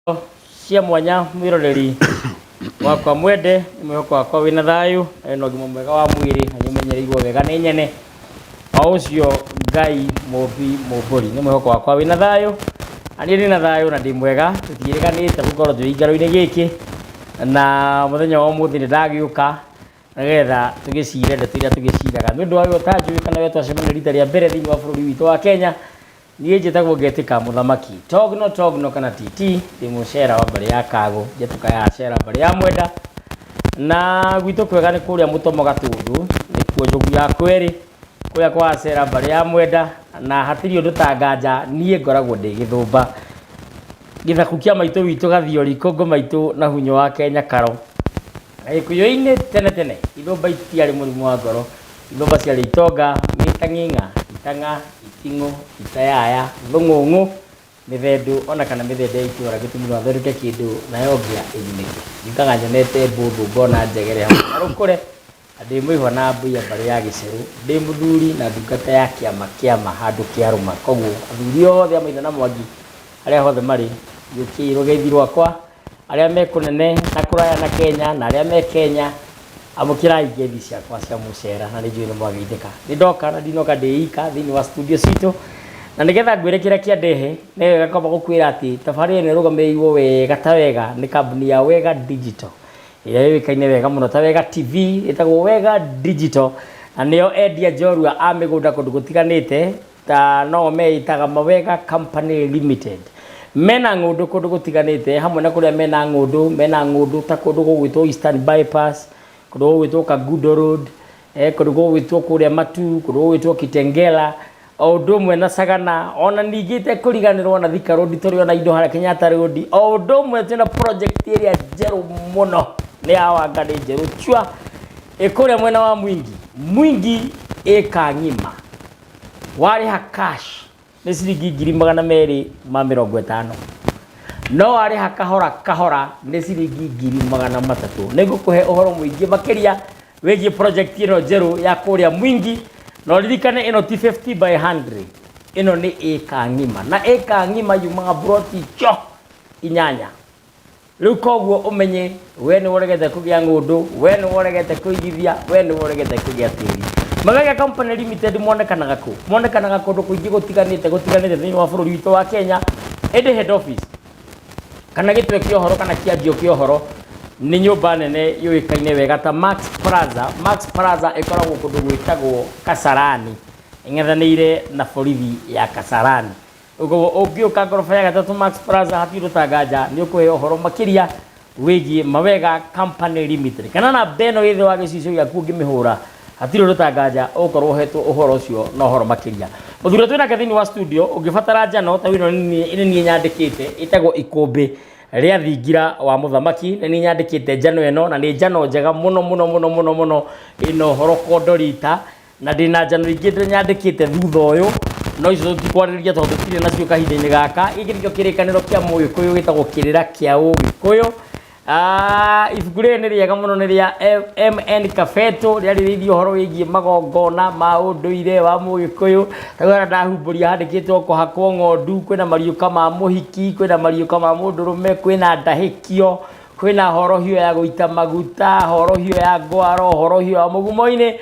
Cia mwanya mwĩroreri wakwa mwende, nĩ mwĩhoko wakwa wĩna thayũ na wĩna ũgima mwega wa mwĩrĩ na nĩ ũmenyereirwo wega nĩ nyene o ũcio Ngai mũmbi mũmbũri. Nĩ mwĩhoko wakwa wĩna thayũ na niĩ ndĩna thayũ na ndĩ mwega, tũtiĩrĩganĩte gũkorwo twĩ gĩikaro-inĩ gĩkĩ na mũthenya wa ũmũthĩ nĩ ndagĩũka nĩgetha tũgĩcire ndeto iria tũgĩciraga. Nĩ ũndũ wa we ũtanjũĩ kana we twacemania rita rĩa mbere thĩinĩ wa bũrũri witũ wa Kenya, Niĩ njĩtagwo Ngetĩka Mũthamaki, Togno Togno kana TT, ndĩ mũcera wa mbarĩ ya Kagũ, njatũka ya Acera mbarĩ ya Mwenda, na gwitũ kwega nĩ kũrĩa Mũtomo Gatũndũ, nĩkuo Njogu ya Kwerĩ, kũrĩa kwa Acera mbarĩ ya Mwenda, na hatirĩ ũndũ ta nganja niĩ ngoragwo ndĩ Gĩthũmba. Gĩthaku kĩa maitũ witũ Gathiori, Kũngũ maitũ na Hunyũ wa Kenya Karo. Na Gĩkũyũ-inĩ tene tene ithũmba itiarĩ mũrimũ wa ngoro, ithũmba ciarĩ itonga, mĩtang'ing'a, itang'a, iting'ũ, itayaya, thũng'ũng'ũ, mĩthendũ ona kana mĩthende ya itũra gĩtũmi no athondeke kĩndũ nayo ngĩa ĩgunĩke. Njũkaga nyonete mbũthũ ngona njegere hamwe na rũkũre na ndĩ mũihwa na mbũi ya mbarĩ ya gĩcerũ, ndĩ mũthuri na ndungata ya kĩama kĩama handũ kĩarũma. Koguo athuri othe a Maitha na Mwangi harĩa hothe marĩ, gĩũkiei rũgeithi rwakwa. Arĩa me kũnene na kũraya na Kenya na arĩa me Kenya, amũkĩrai ngeithi ciakwa cia mũcera na nĩ njũĩ nĩ mwageithĩka. Nĩ ndoka na ndinoka ndĩ ika thĩinĩ wa studio citũ, na nĩgetha ngwĩre kĩrĩa kĩandehe, nĩ wega kwamba gũkwĩra atĩ tabarĩra ĩno ĩrũgamĩrĩirwo wega ta wega nĩ kambuni ya Wega Digital ĩrĩa yũĩkaine wega mũno ta Wega TV, ĩtagwo Wega Digital na nĩo endia njorua a mĩgũnda kũndũ gũtiganĩte ta no meĩtaga Mawega Company Limited. Mena ng'ũndũ kũndũ gũtiganĩte hamwe na kũrĩa mena ng'ũndũ, mena ng'ũndũ ta kũndũ gũgwĩtwo Eastern Bypass, kũndũ gũgwĩtwo Kangundo Road, kũndũ gũgwĩtwo kũrĩa Matu, kũndũ gũgwĩtwo Kitengela, o ũndũ ũmwe na Sagana, ona ningĩ itekũriganĩrwo na Thika Road tũrĩ ona indo harĩa Kenyatta Road, o ũndũ ũmwe twĩna project ĩrĩa njerũ mũno nĩ ya Wanga nĩ njerũ chua ĩ kũrĩa mwena wa Mwingi, Mwingi ĩka ng'ima. Warĩha cash nĩ ciringi 250,000, no warĩha kahora kahora nĩ ciringi 300,000. Nĩ ngũkũhe ũhoro mũingĩ makĩria wĩgiĩ project ĩno njerũ ya kũrĩa Mwingi, na ũririkane ĩno ti 50 by 100, ĩno nĩ ĩka ng'ima, na ĩka ng'ima yumaga buroti cho inyanya. Rĩu koguo ũmenye we nĩwe ũregete kũgĩa ng'ũndũ, we nĩwe ũregete kũigithia, we nĩwe ũregete kũgĩa tĩri. Magega Company Limited monekanaga kũ? Monekanaga kũndũ kũingĩ gũtiganĩte gũtiganĩte thĩinĩ wa bũrũri witũ wa Kenya, ĩndĩ head office kana gĩtwe kĩa ũhoro kana kĩanjio kĩa ũhoro nĩ nyũmba nene yũĩkaine wega ta Max Plaza. Max Plaza ĩkoragwo kũndũ gwĩtagwo Kasarani, ĩng'ethanĩire na borithi ya Kasarani. Ũguo ũngĩũka ngoroba ya gatatũ Max Plaza hatirĩ ũtanganja nĩ ũkũheo ũhoro makĩria wĩgiĩ Mawega Company Limited. Kana namba ĩno ĩ thĩ wa gĩcicio gĩaku ũngĩmĩhũra hatirĩ ũndũ ũtanganja ũgũkorwo ũhetwo ũhoro ũcio na ũhoro makĩria. Mũthuri ũrĩa twĩnake thĩinĩ wa studio ũngĩbatara njano ta ĩno nĩ niĩ nyandĩkĩte ĩtagwo Ikũmbĩ rĩa Thingira wa Mũthamaki, nĩ niĩ nyandĩkĩte njano ĩno na nĩ njano njega mũno mũno mũno mũno mũno ĩna ũhoro kondorita. Na ndĩna njano ingĩ nyandĩkĩte thutha ũyũ, no icio tũtikwarĩrĩria tondũ tũtirĩ nacio kahinda-inĩ gaka. Gĩkĩ nĩkĩo kĩrĩkanĩro kĩa Mũgĩkũyũ gĩtagwo Kĩrĩra kĩa Ũgĩkũyũ. Ibuku rĩrĩ nĩ rĩega mũno, nĩ rĩa MN Kabeto, rĩarĩrĩirie ũhoro wĩgiĩ magongona ma ũndũire wa Mũgĩkũyũ. Ta rĩu harĩa ndahumbũria handĩkĩtwo kũhakwo ng'ondu, kwĩna mariũka ma mũhiki, kwĩna mariũka ma mũndũrũme, kwĩna ndahĩkio, Kwĩna horohio ya gũita maguta, horohio ya ngwaro, horohio ya mũgumo-inĩ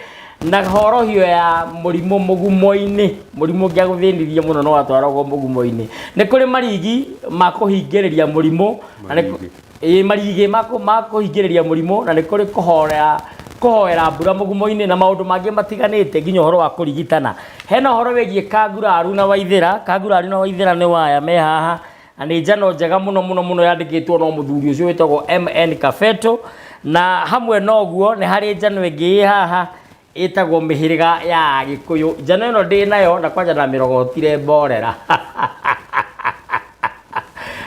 na horohio ya mũrimũ mũgumo-inĩ. Mũrimũ ũngĩagũthĩnirie mũno no watwaragwo mũgumo-inĩ. Nĩ kũrĩ marigi ma kũhingĩrĩria mũrimũ, na nĩ kũ- ĩĩ marigĩ ma kũhingĩrĩria mũrimũ na nĩ kũrĩ kũhoera kũhoera mbura mũgumo-inĩ na maũndũ mangĩ matiganĩte nginya ũhoro wa kũrigitana. Hena ũhoro wĩgiĩ Kanguraru na Waithĩra. Kanguraru na Waithĩra nĩ waya me haha. Na nĩ njano njega mũno mũno mũno yandĩkĩtwo no mũthuri ũcio wĩtagwo MN Kabeto. Na hamwe na ũguo nĩ harĩ njano ĩngĩ ĩ haha ĩtagwo mĩhĩrĩga ya Agĩkũyũ. Njano ĩno ndĩ nayo na kwanja ndamĩrogotire mborera.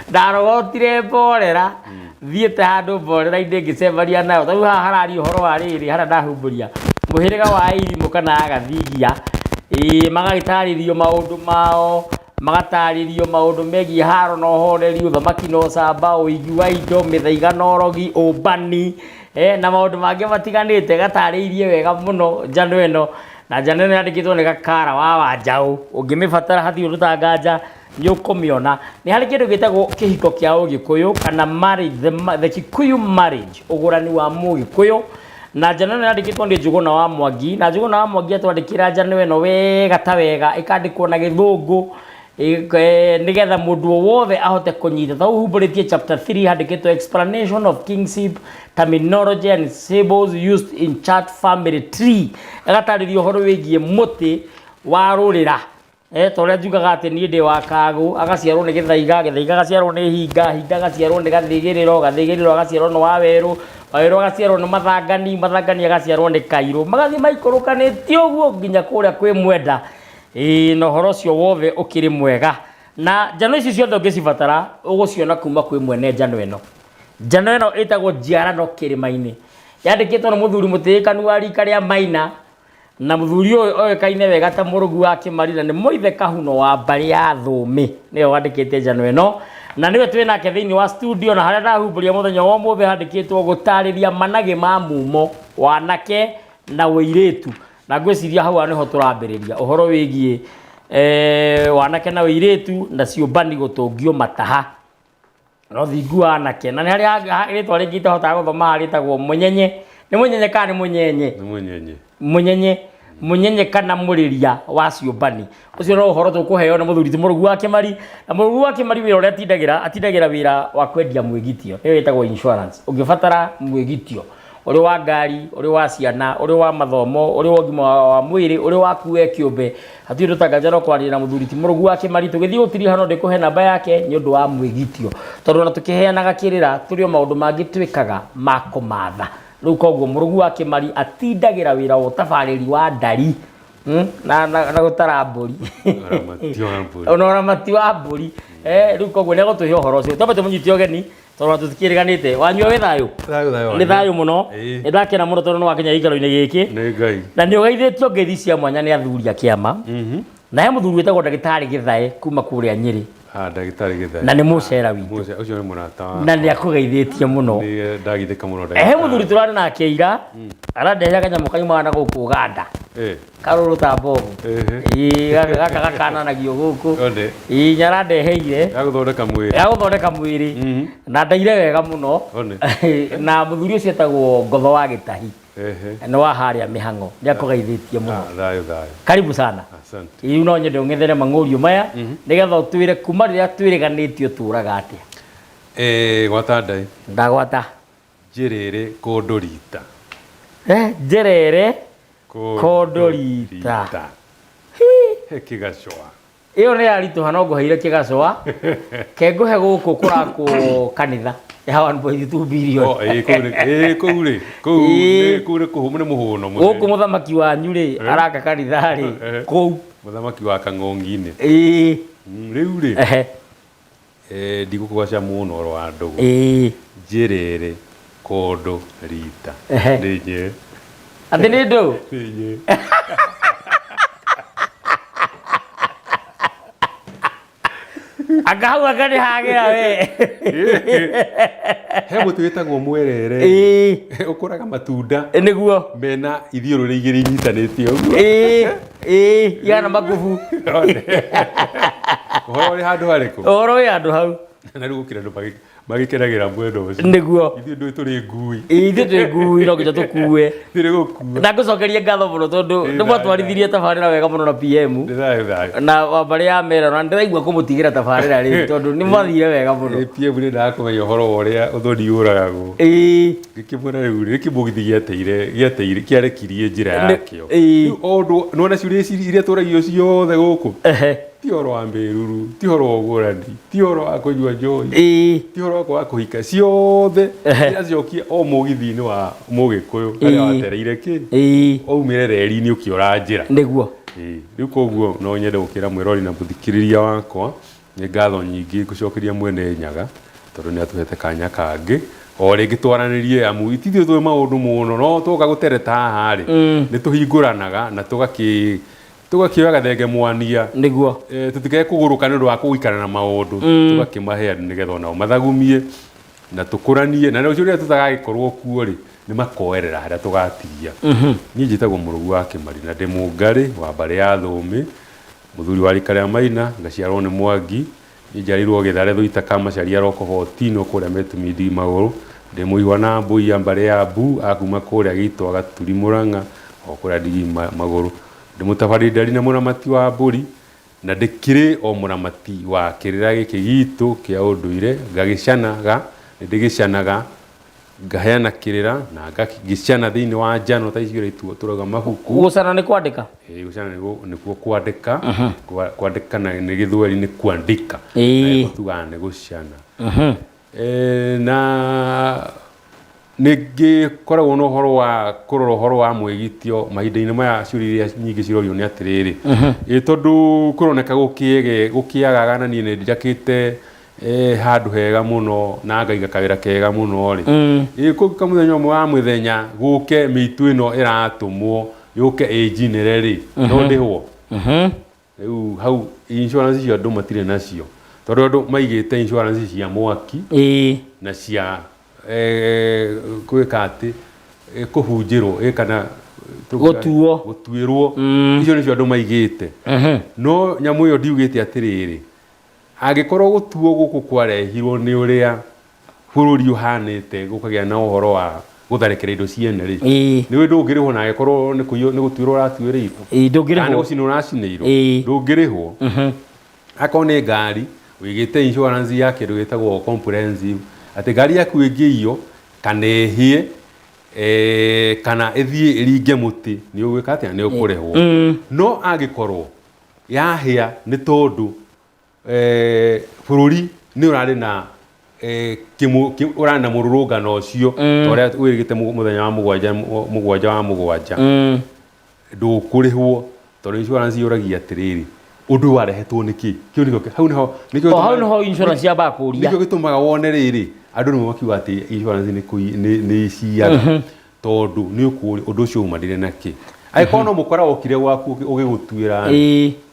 Ndarogotire mborera thiĩte handũ mborera-inĩ ngĩcemania nayo. Ta rĩu haha hararia ũhoro wa rĩrĩ harĩa ndahumbũria mũhĩrĩga wa Irimũ kana Agathigia, ĩĩ magagĩtarĩrio maũndũ mao. Magatarĩrio maũndũ megiĩ haro na ũhoreri, ũthamaki na ũcamba, ũigi wa indo, mĩthaiga na ũrogi, ũmbani, na maũndũ mangĩ matiganĩte. Gatarĩirie wega mũno njano ĩno, na njano ĩno yandĩkĩtwo nĩ Gakara wa Wanjaũ. Ũngĩmĩbatara hatirĩ ũndũ ta nganja, Nĩ ũkũmĩona. Nĩ harĩ kĩndũ gĩtagwo kĩhiko kĩa Ũgĩkũyũ kana marriage, the Kikuyu marriage, ũgũrani wa Mũgĩkũyũ. Na njano ĩno yandĩkĩtwo nĩ Njũgũna wa Mwangi, na Njũgũna wa Mwangi atwandĩkĩra njano ĩno wega ta wega, ĩkandĩkwo na Gĩthũngũ, nĩgetha mũndũ o wothe ahote kũnyita. Ta ũhumbũrĩtie chapter 3 handĩkĩtwo explanation of kingship terminology and symbols used in chart family tree. Ĩgatarĩria ũhoro wĩgiĩ mũtĩ wa rũrĩra. Ta ũrĩa njugaga atĩ niĩ ndĩ wa Kagũ, agaciarwo nĩ Gĩthaiga, Gĩthaiga agaciarwo nĩ Hinga, Hinga agaciarwo nĩ Gathĩgĩrĩro, Gathĩgĩrĩro agaciarwo nĩ Wawerũ, Wawerũ agaciarwo nĩ Mathangani, Mathangani agaciarwo nĩ Kairũ. Magathiĩ maikũrũkanĩtie ũguo nginya kũrĩa kwĩ Mwenda. Ĩĩ, na ũhoro ũcio wothe ũkĩrĩ mwega. Na njano ici ciothe ũngĩcibatara, ũgũciona kuma kwĩ mwene njano ĩno. Njano ĩno ĩtagwo Njiarano Kĩrĩma-inĩ. Yandĩkĩtwo nĩ mũthuri mũtĩĩkanu wa rika rĩa Maina, na mũthuri ũyũ oĩkaine wega ta Mũrũgu wa Kĩmari na nĩ mũithe Kahuno wa mbarĩ ya Thũũmĩ, nĩwe wandĩkĩte njano ĩno, na nĩwe twĩ nake thĩinĩ wa studio, na harĩa ndahumbũria mũthenya wa ũmũthĩ handĩkĩtwo gũtarĩria managĩ ma mumo wanake na ũirĩtu, na ngwĩciria hau nĩho tũrambĩrĩria ũhoro wĩgiĩ wanake na ũirĩtu na ciũmbani gũtũngio mataha no thingu wa anake. Na nĩ harĩ rĩtwa rĩngĩ itahotaga gũthoma haha rĩtagwo mũnyenye. Nĩ mũnyenye kana nĩ mũnyenye? Nĩ mũnyenye. Mũnyenye, mũnyenye kana mũrĩria wa ciũmbani. Ũcio no ũhoro tũkũheo nĩ mũthuri ti Mũrũgu wa Kĩmari. Na Mũrũgu wa Kĩmari wĩra ũrĩa atindagĩra, atindagĩra wĩra wa kwendia mwĩgitio, nĩyo ĩtagwo insurance. Ũngĩbatara mwĩgitio ũrĩ wa ngari, ũrĩ wa ciana, ũrĩ wa mathomo, ũrĩ wa ũgima wa mwĩrĩ, ũrĩ waku we kĩũmbe, hatirĩ ũndũ ũtanganja no kwaria na mũthuri ti Mũrũgu wa Kĩmari. Tũgĩthiĩ gũtiriha no ndĩkũhe namba yake nĩ ũndũ wa mwĩgitio, tondũ ona tũkĩheanaga kĩrĩra tũrĩ o maũndũ mangĩ twĩkaga ma kũmatha. Rĩu koguo Mũrũgu wa Kĩmari atindagĩra wĩra wa ũtabarĩri wa ndari, na gũtara mbũri. Ũramati wa mbũri. Ona ũramati wa mbũri. Rĩu koguo nĩ egũtũhe ũhoro ũcio. Twambe tũmũnyite ũgeni tondũ tũtikĩrĩganĩte. Wanyua wĩ thayũ? Thayũ, thayũ, Nĩ thayũ mũno. Ĩĩ. Nĩ ndakena mũno tondũ nĩ wakinya gĩikaro-inĩ gĩkĩ. Nĩ Ngai. Na nĩ ũgeithĩtio ngeithi cia mwanya nĩ athuri a kĩama. Na he mũthuri wĩtagwo ndagĩtarĩ Gĩthae kuma kũrĩa Nyĩrĩ. Ah, ndagĩtarĩ Gĩthae. Na nĩ mũcera witũ. Mũcera, ũcio nĩ mũrata wakwa. Na nĩ akũgeithĩtie mũno. Nĩ ndagithĩka mũno He ndagĩtarĩ. mũthuri tũrarĩ nake ira, arandehera kanyamũ kaiumaga na gũkũ Ũganda. Karũrũ ta mbogo. Ĩĩ, gaka gakananagio gũkũ. One. Ĩĩ, nĩarandeheire. Ya gũthondeka mwĩrĩ. Ya gũthondeka mwĩrĩ. Na ndaire wega mũno. One. Na mũthuri ũcio etagwo Ngotho wa Gĩtahi. Nĩ wa harĩa mĩhang'o. Nĩ akũgeithĩtie mũno. Ah, thayũ, thayũ. Karibu sana. Asante. Rĩu no nyende ũng'ethere mang'ũrio maya nĩgetha ũtwĩre kuma rĩrĩa twĩrĩganĩtio ũtũraga atĩa. Gwata ndai. Ndagwata. Njĩrĩrĩ kũndũ rita. Njerere kũndũ rita. He kĩgacwa. Ĩyo nĩ yaritũha no ngũheire kĩgacwa. Ke ngũhe gũkũ kũrakwo kanitha ya 1.2 billion. Oh, kũu nĩ, kũu rĩ, kũu nĩ, kũu nĩ kũhũ, nĩ mũhũno mũtheri. Gũkũ mũthamaki wanyu rĩ, araka kanitha rĩ, kũu. Mũthamaki wa Kang'ongi-inĩ. Rĩu rĩ, ndigũkũgaca mũno ũhoro wa ndũgũ. Njĩrĩrĩ kũndũ rita. Nĩ nye. Atĩ nĩ ndũgũ? Nĩ nye. Anga hau anga nĩ hagĩra we. He mũtĩ wĩtagwo mwerere. Ũkũraga matunda. Nĩguo. Mena ithiũrũrĩ igĩrĩ inyitanĩtie ũguo. Ĩĩ, igana makubu. Ũhoro ũrĩ handũ harĩkũ? Ũhoro wĩ handũ hau. Na rĩu gũkĩra andũ magĩkenagĩra mwendwa ũcio. Nĩguo. Ithuĩ ndũĩ tũrĩ ngui. Ĩĩ, ithuĩ twĩ ngui, no nginya tũkue. Tũrĩ gũkua. Na ngũcokerie ngatho mũno tondũ Ĩĩ, nĩ mwatwarithirie tabarĩra wega mũno na PM. Nĩ thayũ, thayũ. Na wa mbarĩ ya Mera, na ndĩraigua kũmũtigĩra tabarĩra rĩu tondũ nĩ mwathire wega mũno. Ĩĩ, PM nĩ ndaga kũmenya ũhoro wa ũrĩa ũthoni ũragagwo. Ĩĩ. Ngĩkĩmwĩra rĩu rĩ, nĩkĩ mũgithi gĩateire, gĩateire, kĩarekirie njĩra yakĩo. Ĩĩ. Rĩu o ũndũ, nĩwona ciũria ici iria tũragio ciothe gũkũ? Ti ũhoro wa mbĩruru, ti ũhoro wa ũgũrani, ti ũhoro wa kũnyua njohi, ti ũhoro wa kwaga kũhika, ciothe iracokia o mũgithi-inĩ wa Mũgĩkũyũ harĩa watereire kĩ? Waumire reri-inĩ ũkĩũra njĩra. Nĩguo. Rĩu koguo no nyende gũkĩra mwĩrori na mũthikĩrĩria wakwa, nĩ ngatho nyingĩ ngũcokeria Mwene Nyaga tondũ nĩ atũhete kanya kangĩ o rĩngĩ twaranĩrie, amu itithuĩ tũĩ maũndũ mũno, no twoka gũtereta haha rĩ, nĩ tũhingũranaga na tũgakĩoya gathenge mwania. Nĩguo. Tũtikae kũgũrũka nĩ ũndũ wa gũikara na maũndũ, tũgakĩmahe andũ nĩgetha onao mathagumie na tũkũranie, na rũciũ rĩrĩa tũtagagĩkorwo kuo rĩ, nĩ makoerera harĩa tũgatigia. Niĩ njĩtagwo Mũrũgu wa Kĩmari na ndĩ Mũngarĩ wa mbarĩ ya Thũũmĩ. Mũthuri wa rika rĩa Maina, ngaciarwo nĩ Mwangi, niĩ njiarĩirwo Gĩthare Thũita Kamacharia Roko Botino kũrĩa Metumindi Magũrũ, ndĩ mũihwa na mbũi ya mbarĩ ya Mbu akuma kũrĩa Gĩitwa Gaturi Mũrang'a o kũrĩa Ndigi Magũrũ. Ndĩ mũtabarĩri ndari na mũramati wa mbũri na ndĩkĩrĩ o mũramati wa kĩrĩra gĩkĩ gitũ kĩa ũndũire, ngagĩcanaga, nĩ ndĩgĩcanaga ngaheana kĩrĩra na ngagĩcana thĩinĩ wa njano ta icio iria tũrauga mabuku. Gũcana nĩ kwandĩka? Ĩĩ, gũcana nĩkuo kwandĩka. Kwandĩka na nĩ gĩthweri nĩ kuandika. Na tugaga nĩ gũcana. Na nĩngĩkoragwo na ũhoro wa kũrora ũhoro wa mwĩgitio mahinda-inĩ maya. Ciũria iria nyingĩ cirorio nĩ atĩrĩrĩ, ĩ tondũ kũroneka gũkĩagaga na niĩ nĩ njakĩte handũ hega mũno na ngaiga kawĩra kega mũno rĩ, ĩ kũngĩka mũthenya ũmwe wa mũthenya gũke mĩitũ ĩno ĩratũmwo yũke ĩnjinĩre rĩ, no ndĩhwo? Rĩu hau insurance icio andũ matirĩ nacio, tondũ andũ maigĩte insurance cia mwaki na cia gwĩka atĩ kũhunjĩrwo kana Gũtuo. Gũtuĩrwo. Icio nĩcio andũ maigĩte. No nyamũ ĩyo ndiugĩte atĩrĩrĩ, angĩkorwo gũtuo gũkũ kwarehirwo nĩ ũrĩa bũrũri ũhanĩte, gũkagĩa na ũhoro wa gũtharĩkĩra indo ciene rĩ, nĩ ndũngĩrĩhwo, na angĩkorwo nĩ kũiywo, nĩ gũtuĩrwo ũratuĩrĩirwo, kana nĩ ndũngĩrĩhwo. Gũcinwo ũracinĩirwo, ndũngĩrĩhwo. Akorwo nĩ ngari wĩigĩte insurance ya kĩndũ gĩtagwo comprehensive, atĩ ngari yaku ĩngĩiywo kana ĩhĩe, kana ĩthiĩ ĩringe mũtĩ, nĩ ũgwĩka atĩa? Nĩ ũkũrĩhwo. No angĩkorwo yahĩa nĩ tondũ bũrũri nĩ ũrarĩ na ũrarĩ na mũrũrũngano ũcio ta ũrĩa wĩrĩgĩte mũthenya wa mũgwanja, mũgwanja wa mũgwanja, ndũkũrĩhwo, tondũ insurance yũragia atĩrĩrĩ, ũndũ ũyũ warehetwo nĩ kĩ? Kĩu nĩkĩo hau nĩho nĩkĩo O hau nĩho insurance yambaga kũria. Nĩkĩo gĩtũmaga wone rĩrĩ andũ rĩmwe makiuga atĩ insurance nĩ iciaga, tondũ nĩ ũkũũria ũndũ ũcio umanire na kĩ. Angĩkorwo no mũkora wokire gwaku ũgĩgũtuĩra,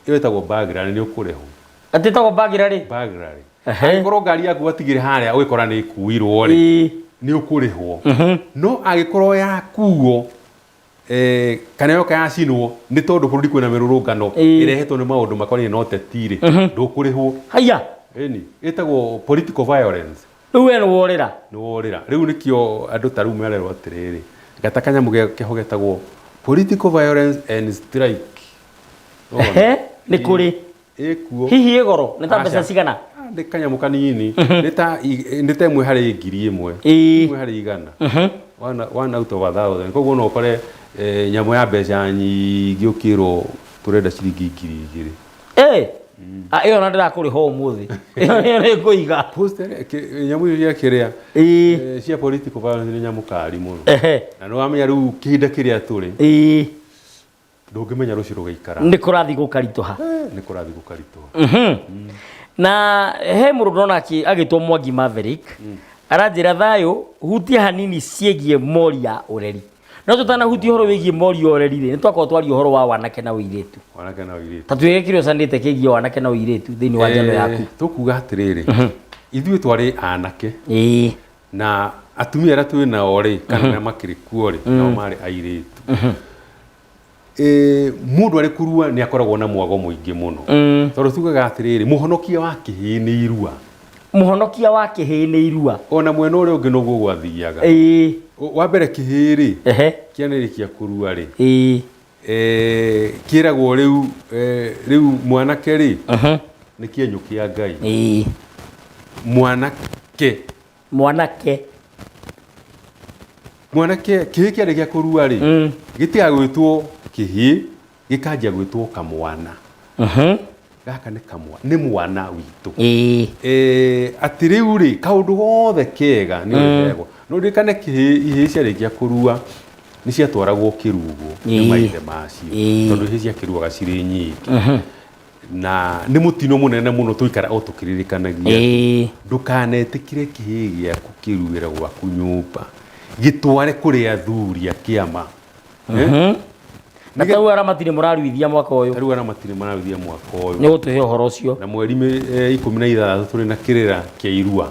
ĩyo ĩtagwo burglary, nĩ ũkũrĩhwo. Atĩ ĩtagwo burglary? Burglary. Angĩkorwo ngari yaku watigire harĩa ũgĩkora nĩ ĩkuirwo rĩ, nĩ ũkũrĩhwo. No angĩkorwo yakuo kana yoka yacinwo nĩ tondũ bũrũri kwĩna mĩrũrũngano ĩrehetwo nĩ maũndũ makoniĩ na ũteti rĩ, ndũkũrĩhwo. Haya. Ĩni ĩtagwo political violence. Rĩu we nĩ worĩra. Nĩ worĩra. Rĩu nĩkĩo andũ ta rĩu mererwo atĩrĩrĩ, gata kanyamũ keho getagwo political violence and strike. Ehe, nĩ kũrĩ? Ĩkuo. Hihi ĩ goro nĩ ta mbeca Aca. cigana? Ah, nĩ kanyamũ kanini, nĩ ta 1 harĩ 1,000, 1 harĩ 100, one out of a thousand. Koguo no ũkore nyamũ ya mbeca nyingĩ ũkĩrwo tũrenda ciringi 2,000. Ah, ĩyo na ndĩrakũrĩha ũmũthĩ, ĩyo nĩ ngũiga. Nyamũ icio cia kĩrĩa cia political violence nĩ nyamũ kari mũno. Na nĩ wamenya rĩu kĩhinda kĩrĩa tũrĩ, ndũngĩmenya rũciũ rũgaikara. Nĩ kũrathiĩ gũkaritũha. Nĩ kũrathiĩ gũkaritũha. Na he mũndũ ndona agĩtwo Mwangi Maverick aranjĩra, thayũ, hutia hanini ciĩgiĩ mori ya ũreri. No tũtanahutia ũhoro wĩgiĩ mori ya ũreri rĩ, nĩ twakorwo twaria ũhoro wa wanake na ũirĩtu. Wanake na ũirĩtu. Ta twĩre kĩrĩa ũcanĩte kĩgiĩ wanake na ũirĩtu thĩinĩ wa njano yaku. Tũkuga atĩrĩrĩ, ithuĩ twarĩ anake na atumia arĩa twĩ nao rĩ, kana arĩa makĩrĩ kuo rĩ, nao marĩ airĩtu. Mũndũ arĩ kũrua nĩ akoragwo na mwago mũingĩ mũno, tondũ tugaga atĩrĩrĩ, mũhonokia wa kĩhĩĩ nĩ irua. Mũhonokia wa kĩhĩĩ nĩ irua. Ona mwena ũrĩa ũngĩ noguo gwathiaga. Wa mbere kĩhĩĩ rĩ, kĩanĩrĩkia kũrua rĩ, kĩragwo rĩu, rĩu mwanake rĩ, nĩ kĩenyũ kĩa Ngai. Mwanake. Mwanake. Mwanake kĩhĩĩ kĩarĩkia kũrua rĩ, gĩtiga gwĩtwo kĩhĩĩ, gĩkanjia gwĩtwo kamwana. Gaka nĩ kamwana, nĩ mwana witũ. Atĩ rĩu rĩ, kaũndũ gothe kega nĩ ũrĩheagwo. No ririkane kĩhĩĩ, ihĩĩ ciarĩkia kũrua nĩ ciatwaragwo kĩrugo nĩ maithe macio, tondũ ihĩĩ ciakĩruaga cirĩ nyingĩ, na nĩ mũtino mũnene mũno tũikara o tũkĩririkanagia. Ndũkanetĩkĩre kĩhĩĩ gĩaku kĩruĩre gwaku nyũmba, gĩtware kũrĩ athuri a kĩama. Eh? Na tau aramati nĩ mũraruithia mwaka ũyũ? Tarĩu aramati nĩ mararuithia mwaka ũyũ. Nĩ gũtũhe ũhoro ũcio. Na mweri 16 tũrĩ na kĩrĩra kĩa irua,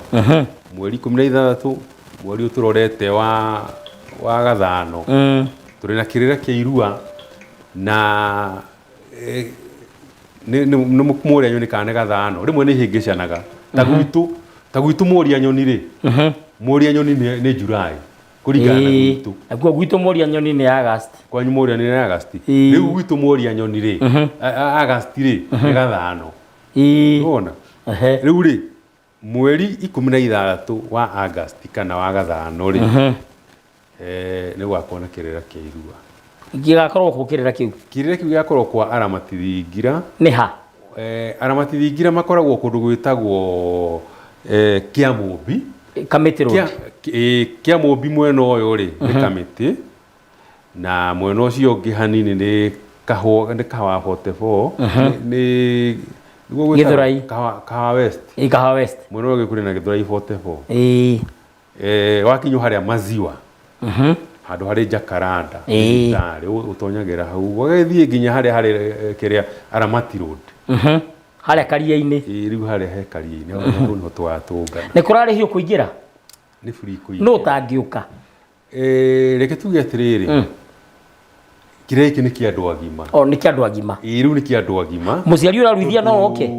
mweri 16, mweri ũtũrorete wa gathano, tũrĩ na kĩrĩra kĩa irua na Nĩ mũrĩa nyoni kana nĩ gathano, rĩmwe nĩ ihĩngĩcanaga. Ta gwitũ, ta gwitũ mũrĩa nyoni rĩ, mũrĩa nyoni nĩ July kũringana na gwitũ. Nakuo gwitũ mũrĩa nyoni nĩ August. Kwanyu mũrĩa nyoni nĩ August. Rĩu gwitũ mũrĩa nyoni rĩ, August rĩ, nĩ gathano. Wona? Rĩu rĩ, mweri 16 wa August kana wa gathano rĩ, nĩ gũgakorwo na kĩrĩra kĩa irua. Gĩgakorwo kũ kĩrĩra kĩu? Kĩrĩra kĩu gĩgakorwo kwa aramati thingira. Nĩ ha? Aramati thingira makoragwo kũndũ gwĩtagwo Kĩamũmbi. Kamĩtĩ Road. Kĩamũmbi mwena ũyũ rĩ, nĩ Kamĩtĩ. Na mwena ũcio ũngĩ hanini nĩ Kahũa, nĩ Kahawa 44. Nĩ nĩguo gwĩtagwo? Gĩthũrai. Kahawa West. Ĩ, Kahawa West. Mwena ũyũ ũngĩ kũrĩ na Gĩthũrai 44. Wakinywo harĩa maziwa. Handũ harĩ Jacaranda. Thibitarĩ, ũtonyagĩra hau. Ũgagĩthiĩ nginya harĩa harĩ kĩrĩa Aramati Road. Harĩa karia-inĩ. Ĩĩ, rĩu harĩa he karia-inĩ, hau nĩho tũgatũngana. Nĩ kũrarĩhio kũingĩra? Nĩ free kũingĩra. Nũ ũtangĩũka? Reke tuge atĩrĩrĩ, kĩrĩa gĩkĩ nĩ kĩa andũ agima. O, nĩ kĩa andũ agima. Ĩĩ, rĩu nĩ kĩa andũ agima. Mũciari ũraruithia no oke?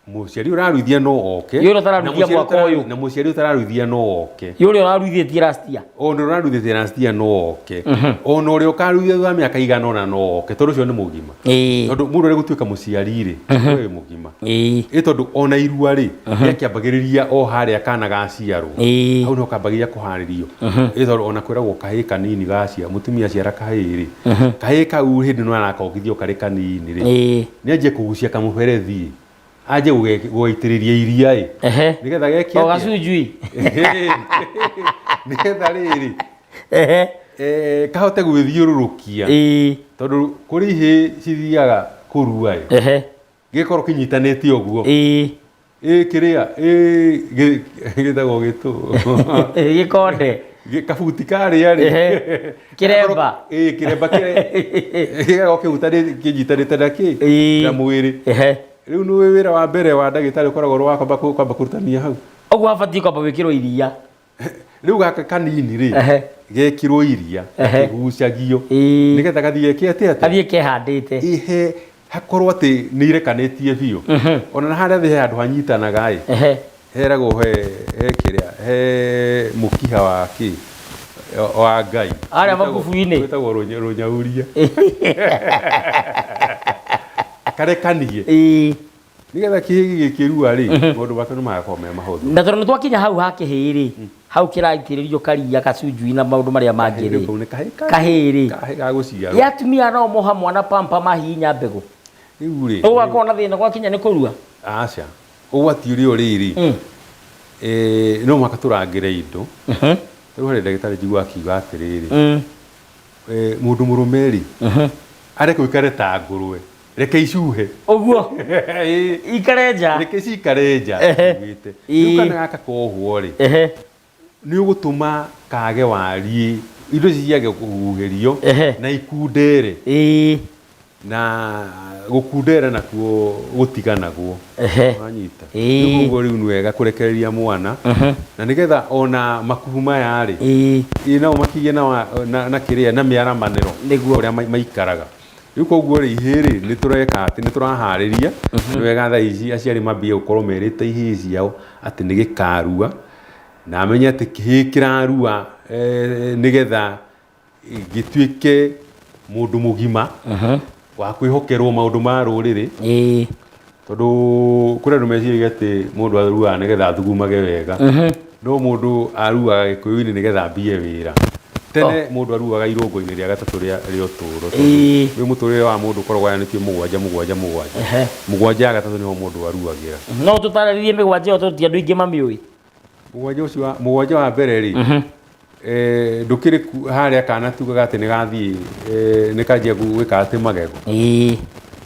Mũciari ũraruithia no oke. Yũrĩa ũtararuithia mwaka ũyũ. Na mũciari ũtararuithia no oke. Yũrĩa ũraruithĩtie last year. Ona ũraruithĩtie last year no oke. Ona ũrĩa ũkaruithia thutha wa mĩaka igana ũna no oke, tondũ ũcio nĩ mũgima. Tondũ mũndũ arĩ gũtuĩka mũciari rĩ, we wĩ mũgima. Ĩ tondũ ona irua rĩ, rĩakĩambagĩrĩria o harĩa kana gaciarwo. Hau nĩho kambagĩrĩria kũharĩrio. Ĩ tondũ ona kwĩragwo kahĩĩ kanini gaciarwo, mũtumia aciara kahĩĩ rĩ, kahĩĩ kau hĩndĩ ĩno arakongithio karĩ kanini rĩ, nĩ anjie kũgucia kamũberethi, anjie gũgaitĩrĩria iria ĩ. Nĩgetha geke O atĩa? gacunjui. Nĩgetha rĩrĩ, kahote gwĩthiũrũrũkia. Tondũ kũrĩ ihĩĩ cithiaga kũrua ĩ. Gĩkorwo kĩnyitanĩte ũguo. Ĩ kĩrĩa, ĩ gĩtagwo gĩtũ. Gĩkonde. Kabuti karĩa rĩ. Kĩremba. Ĩ, kĩremba kĩrĩa. Gĩgakorwo kĩnyitanĩte na kĩ? Na mwĩrĩ. Rĩu nĩ wĩra wa mbere wa ndagĩtarĩ ũkoragwo ũrĩ wa kwamba kũrutania hau. Ũguo habatiĩ kwamba gwĩkĩrwo iria. Rĩu gaka kanini rĩ, gekĩrwo iria, gakĩgucagio. Nĩgetha gathiĩ geke atĩa atĩa? Gathiĩ kehandĩte. Ihe, hakorwo atĩ nĩ irekanĩtie biũ. Ona na harĩa thĩ he handũ hanyitanaga ĩ. Heragwo he kĩrĩa, he mũkiha wa kĩ? Wa Ngai. Harĩa makubu-inĩ. Wĩtagwo rũnyauria. Karekanie. Nĩgetha kĩhĩĩ gĩkĩrua rĩ, maũndũ make nĩ magakorwo me mahũthũ. Na tondũ nĩ twakinya hau ha kĩhĩĩ rĩ, hau kĩraitĩrĩrio karia gacunjui na maũndũ marĩa mangĩ rĩ. Kau nĩ kahĩĩ Kahĩĩ rĩ. Kahĩĩ ga gũciarwo. Ya atumia no moha mwana pampa mahihinya mbegũ. Rĩu rĩ. Ũgakorwo na thĩna gwakinya nĩ kũrua? Aca. Ũgwati ũrĩa ũrĩ rĩ, no mũhaka tũrangĩre indo. Rĩu harĩ ndagĩtarĩ njiguaga akiuga atĩrĩrĩ, mũndũ mũrũme rĩ, areke ũikare ta ngũrwe. Reke icuhe. Ũguo. Ikare nja. Reke cikare nja, ugĩte. Rĩu kana gaka kohwo rĩ, nĩ ũgũtũma kage wariĩ, indo ici ciage kũhuhĩrio na ikundere. Na gũkundera nakuo gũtiganagwo. Wanyita. Rĩu koguo rĩu nĩ wega kũrekereria mwana. Na nĩgetha ona makubu maya rĩ, nao makĩgĩe na kĩrĩa, na mĩaramanĩro ũrĩa maikaraga. Rĩu koguo rĩ, ihĩĩ rĩ, nĩ tũreka atĩ, nĩ tũraharĩria. Nĩ wega thaa ici aciari mambie gũkorwo merĩte ihĩĩ ciao atĩ nĩ gĩkarua, na amenye atĩ kĩhĩĩ kĩrarua nĩgetha gĩtuĩke mũndũ mũgima wa kwĩhokerwo maũndũ ma rũrĩrĩ. Tondũ kũrĩ andũ meciragia atĩ mũndũ aruaga nĩgetha athugumage wega. No mũndũ aruaga gĩkũyũ-inĩ nĩgetha ambie wĩra. Tene mũndũ aruaga irũngo-inĩ rĩa gatatũ rĩa ũtũũro. Rĩu mũtũrĩre wa mũndũ ũkoragwo ũgayanĩtio mũgwanja, mũgwanja, mũgwanja. Mũgwanja ya gatatũ nĩho mũndũ aruagĩra. No tũtarĩrie mĩgwanja ĩyo tondũ ti andũ aingĩ mamĩũĩ. Mũgwanja ũcio wa, mũgwanja wa mbere rĩ, ndũkĩrĩ harĩa kana tugaga atĩ nĩ gathiĩ, nĩ kanjia gwĩka atĩ magego.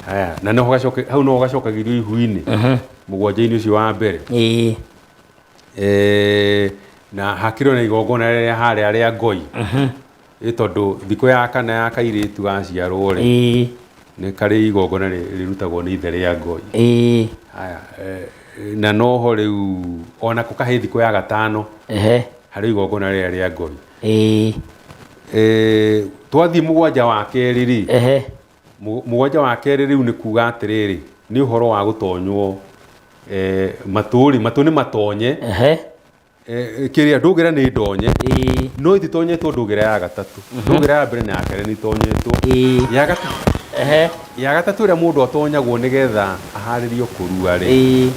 Haya, na noho gacoke, hau noho gacokagĩrio ihu-inĩ. Mũgwanja-inĩ ũcio wa mbere. Na hakĩrĩ na igongona rĩrĩa harĩa rĩa ngoi. Ĩ tondũ thikũ ya kana ya kairĩtu gaciarwo rĩ, nĩ karĩ igongona rĩrutagwo nĩ ithe rĩa ngoi. Haya, na noho rĩu onako kahĩ thikũ ya gatano. Harĩ igongona rĩrĩa rĩa ngoi. Twathiĩ mũgwanja wa kerĩ rĩ, mũgwanja wa kerĩ rĩu nĩ kuga atĩrĩrĩ, Nĩ ũhoro wa gũtonywo matũ rĩ, matũ nĩ matonye. Kĩrĩa ndũgĩra nĩ ndonye. No ititonyetwo ndũgĩra ya gatatũ. Ndũgĩra ya mbere na ya kerĩ nĩ itonyetwo. Ya gatatũ. Ya gatatũ ĩrĩa mũndũ atonyagwo nĩgetha aharĩrio kũrua rĩ,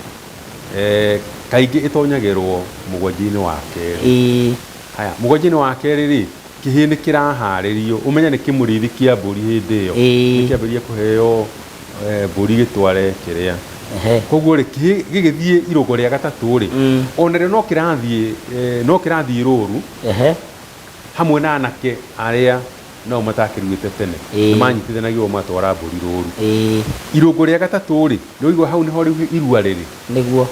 kaingĩ ĩtonyagĩrwo mũgwanja-inĩ wa kerĩ. Haya, mũgwanja-inĩ wa kerĩ rĩ, kĩhĩĩ nĩ kĩraharĩrio, ũmenye nĩ kĩmũrĩithi kĩa mbũri hĩndĩ ĩyo. Nĩ kĩambĩrĩria kũheo mbũri gĩtware kĩrĩa. Koguo rĩ, kĩhĩĩ gĩgĩthiĩ irũngo rĩa gatatũ rĩ, onarĩo no kĩrathiĩ no kĩrathiĩ rũru hamwe na anake arĩa nao matakĩruĩte tene. Nĩ manyitithanagio magatwara mbũri rũru. Irũngo rĩa gatatũ rĩ, nĩ waigua hau nĩho rĩu irua rĩrĩ. Nĩguo.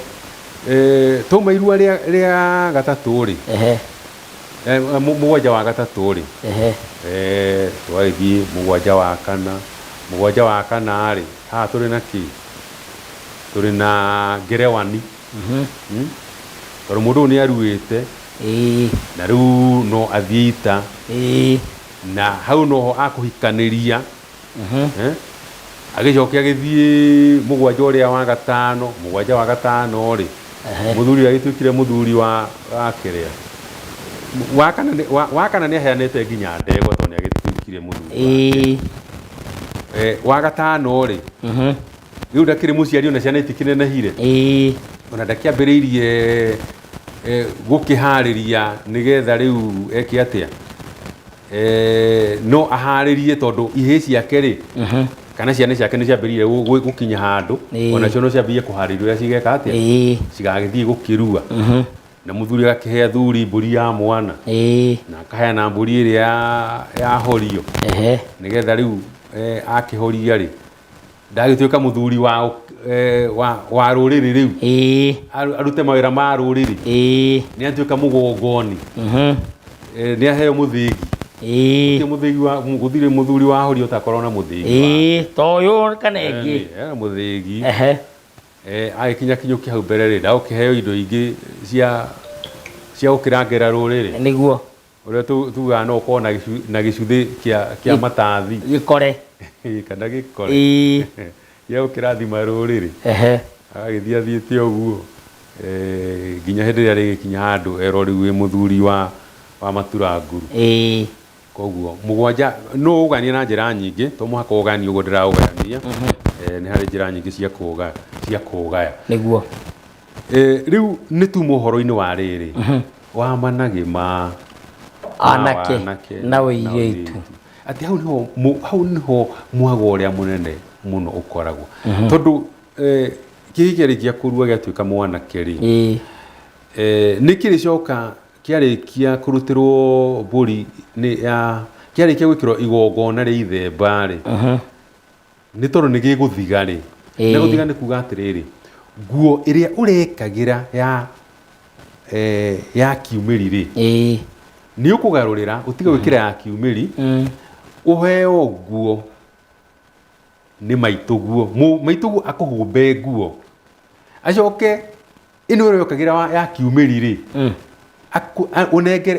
Twauma irua rĩa gatatũ rĩ, mũgwanja wa gatatũ rĩ, twagĩthiĩ mũgwanja wa kana. Mũgwanja wa kana rĩ, haha tũrĩ na kĩ? Tũrĩ na ngerewani. Tondũ mũndũ ũyũ nĩ aruĩte, na rĩu no athiĩ ita, na hau noho akũhikanĩria. Agĩcoke agĩthiĩ mũgwanja ũrĩa wa gatano. Mũgwanja wa gatano rĩ, mũthuri agĩtuĩkire mũthuri wa kĩrĩa wa kana wa kana nĩ aheanĩte nginya ndegwa tondũ nĩ agĩtuĩkire mũthuri wake. Wa gatano rĩ, rĩu ndakĩrĩ mũciari ona ciana itikĩnenehire, ona ndakĩambĩrĩirie gũkĩharĩria nĩgetha rĩu eke atĩa. No aharĩrie tondũ ihĩĩ ciake rĩ, kana ciana ciake nĩ ciambĩrĩirie gũkinya handũ, onacio no ciambĩrĩrie kũharĩria ũrĩa cigeka atĩa, cigagĩthiĩ gũkĩrua. Na mũthuri agakĩhe athuri mbũri ya mwana, na akaheana mbũri ĩrĩa yahorio, nĩgetha rĩu akĩhoria rĩ, ndagĩtuĩka mũthuri wa rũrĩrĩ rĩu, arute mawĩra ma rũrĩrĩ. Nĩ atuĩka mũgongoni. Nĩ aheo mũthĩgi. Gũtirĩ mũthĩgi wa gũtirĩ mũthuri wa horio ũtakorwo na mũthĩgi. To ũyũ kana ĩngĩ. Mũthĩgi. Agĩkinya kinyũkia hau mbere rĩ, ndagũkĩheo indo ingĩ cia gũkĩrangĩra rũrĩrĩ. Nĩguo. Ũrĩa tugaga no ũkorwo na gĩcuthĩ kĩa matathi. Gĩkore. Kana gĩkore. Gĩa gũkĩrathima rũrĩrĩ. Agagĩthiĩ athiĩte ũguo nginya hĩndĩ ĩrĩa rĩgĩkinya handũ erwo rĩu wĩ mũthuri wa maturanguru. Koguo mũgwanja no ũganie na njĩra nyingĩ, to mũhaka ũganie ũguo ndĩraũgayania. Nĩ harĩ njĩra nyingĩ cia kũũgaya. Nĩguo. Rĩu nĩ tuma ũhoro-inĩ wa rĩrĩ, wa managĩ ma anake na ũirĩtu. Atĩ hau nĩho hau nĩho mwago ũrĩa mũnene mũno ũkoragwo. Tondũ kĩhĩĩ kĩarĩkia kũrua gĩatuĩka mwanake rĩ, nĩ kĩrĩcoka kĩarĩkia kũrutĩrwo mbũri nĩ ya kĩarĩkia gwĩkĩrwo igongona rĩa ithemba rĩ, nĩ tondũ nĩ gĩgũthiga rĩ. Na gũthiga nĩ kuga atĩrĩrĩ, nguo ĩrĩa ũrekagĩra ya kiumĩri rĩ, nĩ ũkũgarũrĩra ũtige gwĩkĩra ya kiumĩri, ũheo nguo nĩ maitũguo. Maitũguo akũhumbe nguo, acoke ĩno ĩrĩa ũrekagĩra ya kiumĩri rĩ,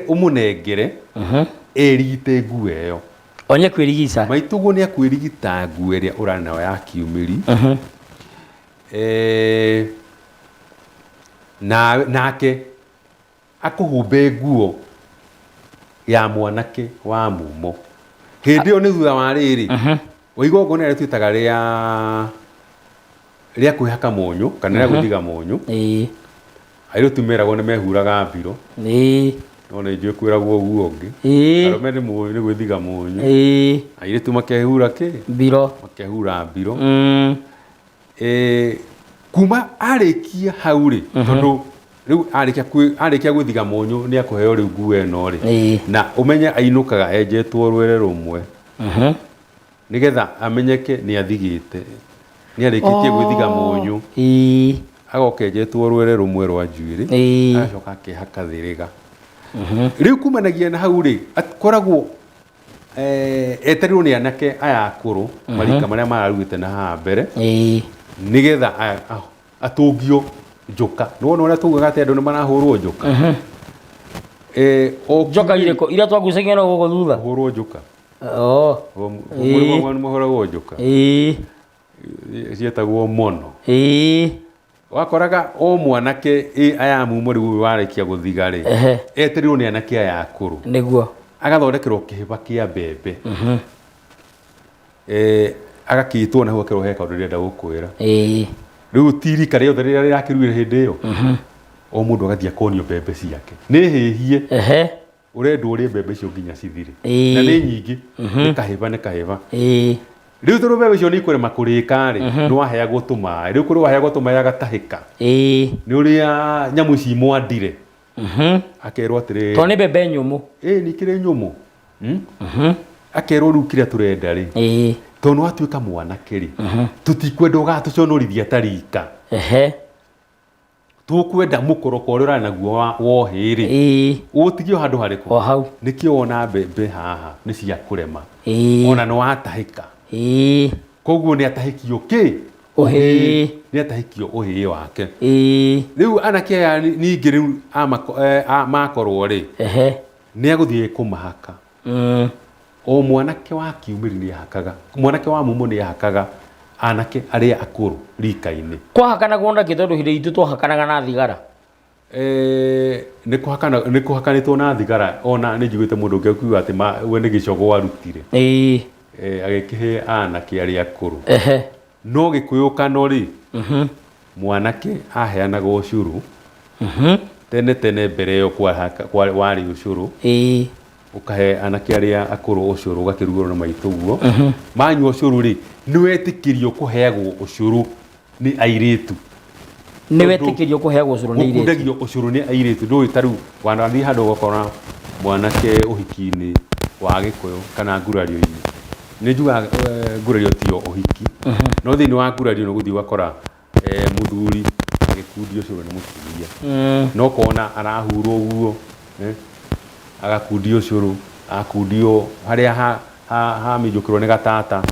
ũmũnengere erigite nguo ĩyo. Onye kwĩrigica. Maitũguo nĩ akwĩrigita nguo ĩrĩa ũrarĩ nayo ya kiumĩri. Nake akũhumbe nguo ya mwanake wa mumo. Hĩndĩ ĩyo nĩ thutha wa rĩrĩ, wa igongona rĩrĩa twĩtaga rĩa kwĩhaka mũnyũ kana rĩa gwĩthiga mũnyũ. Airĩtu meragwo nĩ mehuraga mbiro. No nĩ njũĩ kwĩragwo ũguo ũngĩ. Arũme nĩ nĩ gwĩthiga mũnyũ. Airĩtu makehura kĩ? Mbiro. Makehura mbiro. Kuma arĩkia hau rĩ, tondũ rĩu arĩkia gwĩthiga mũnyũ nĩ akũheo rĩu nguo ĩno rĩ. Na ũmenye ainũkaga enjetwo rwere rũmwe. Nĩgetha amenyeke nĩ athigĩte. Nĩ arĩkĩtie gwĩthiga mũnyũ. Agoka enjetwo rwere rũmwe rwa njuĩrĩ. Agacoka akehaka thĩrĩga. Rĩu kumanagia na hau rĩ, akoragwo etereirwo nĩ anake aya akũrũ, marika marĩa mararuĩte na haha mbere, nĩgetha atũngio njoka. Nĩ wona ũrĩa tugaga atĩ andũ nĩ marahũrwo njoka? Njoka irĩkũ? Iria twagucagia na gũkũ thutha? Kũhũrwo njoka. Mũrĩ nĩ mahũragwo njoka. Cietagwo mono. Wakoraga o mwanake aya mumo rĩu warĩkia gũthiga rĩ, etereirwo nĩ anake aya akũrũ. Agathondekerwo kĩhĩba kĩa mbembe. Agakĩtwo na hau akerwo he kaũndũ ndĩrenda gũkwĩra. Rĩu ti rika rĩothe rĩrĩa rĩrakĩruire hĩndĩ ĩyo. O mũndũ agathiĩ akonio mbembe ciake. Nĩ hĩhie. Ũrendwo ũrĩe mbembe icio nginya cithire. Na nĩ nyingĩ. Nĩ kahĩba nĩ kahĩba. Rĩu tondũ mbembe icio nĩ ikũrema kũrĩka rĩ, nĩ waheagwo tũmaĩ. Rĩu kũrĩ waheagwo tũmaĩ agatahĩka. Nĩ ũrĩa nyamũ ici imwandire. Akerwo atĩrĩrĩ. Tondũ nĩ mbembe nyũmũ. Ĩĩ nĩ ikĩrĩ nyũmũ. Akerwo rĩu kĩrĩa tũrenda rĩ, tondũ nĩ watuĩka mwanake rĩ, tũtikwenda ũgatũconorithia ta rika. Tũkwenda mũkoroko ũrĩa ũrarĩ naguo wa ũhĩ rĩ, ũũtigie o handũ harĩkũ? O hau. Nĩkĩo wona mbembe haha nĩ cia kũrema. Ona nĩ watahĩka. Koguo nĩ atahĩkio kĩ? Ũhĩ. Nĩ atahĩkio ũhĩ wake. Rĩu anake aya ningĩ rĩu makorwo rĩ, nĩ agũthiĩ kũmahaka. O mwanake wa kiumĩri nĩ ahakaga, mwanake wa mumo nĩ ahakaga anake arĩa akũrũ rika-inĩ. Kwahakanagwo na kĩ tondũ hĩndĩ itũ twahakanaga na thigara? Nĩ kũhakana, nĩ kũhakanĩtwo na thigara, ona nĩ njiguĩte mũndũ ũngĩ akiuga atĩ we nĩ gĩcogo arutire. Agĩkĩhe anake arĩa akũrũ. No gĩkũyũ kano rĩ, mwanake aheanaga ũcũrũ. Tene tene mbere ĩyo warĩ ũcũrũ. Ũkahe anake arĩa akũrũ ũcũrũ, ũgakĩrugĩrwo na maitũ ũguo. Manyua ũcũrũ rĩ, nĩ wetĩkĩrio kũheagwo ũcũrũ nĩ airĩtu. Nĩ wetĩkĩrio kũheagwo ũcũrũ nĩ airĩtu? Gũkundagio ũcũrũ nĩ airĩtu. Ndũĩ ta rĩu wanathiĩ handũ ũgakora mwanake ũhiki-inĩ wa Gĩkũyũ kana ngurario-inĩ. Nĩ njugaga ngurario tiyo ũhiki, no thĩinĩ wa ngurario nĩ ũgũthiĩ ũgakora mũthuri agĩkundio ũcũrũ nĩ mũtumia. No ũkona arahurwo ũguo, agakundio ũcũrũ, agakundio harĩa haminjũkĩrwo nĩ gatata,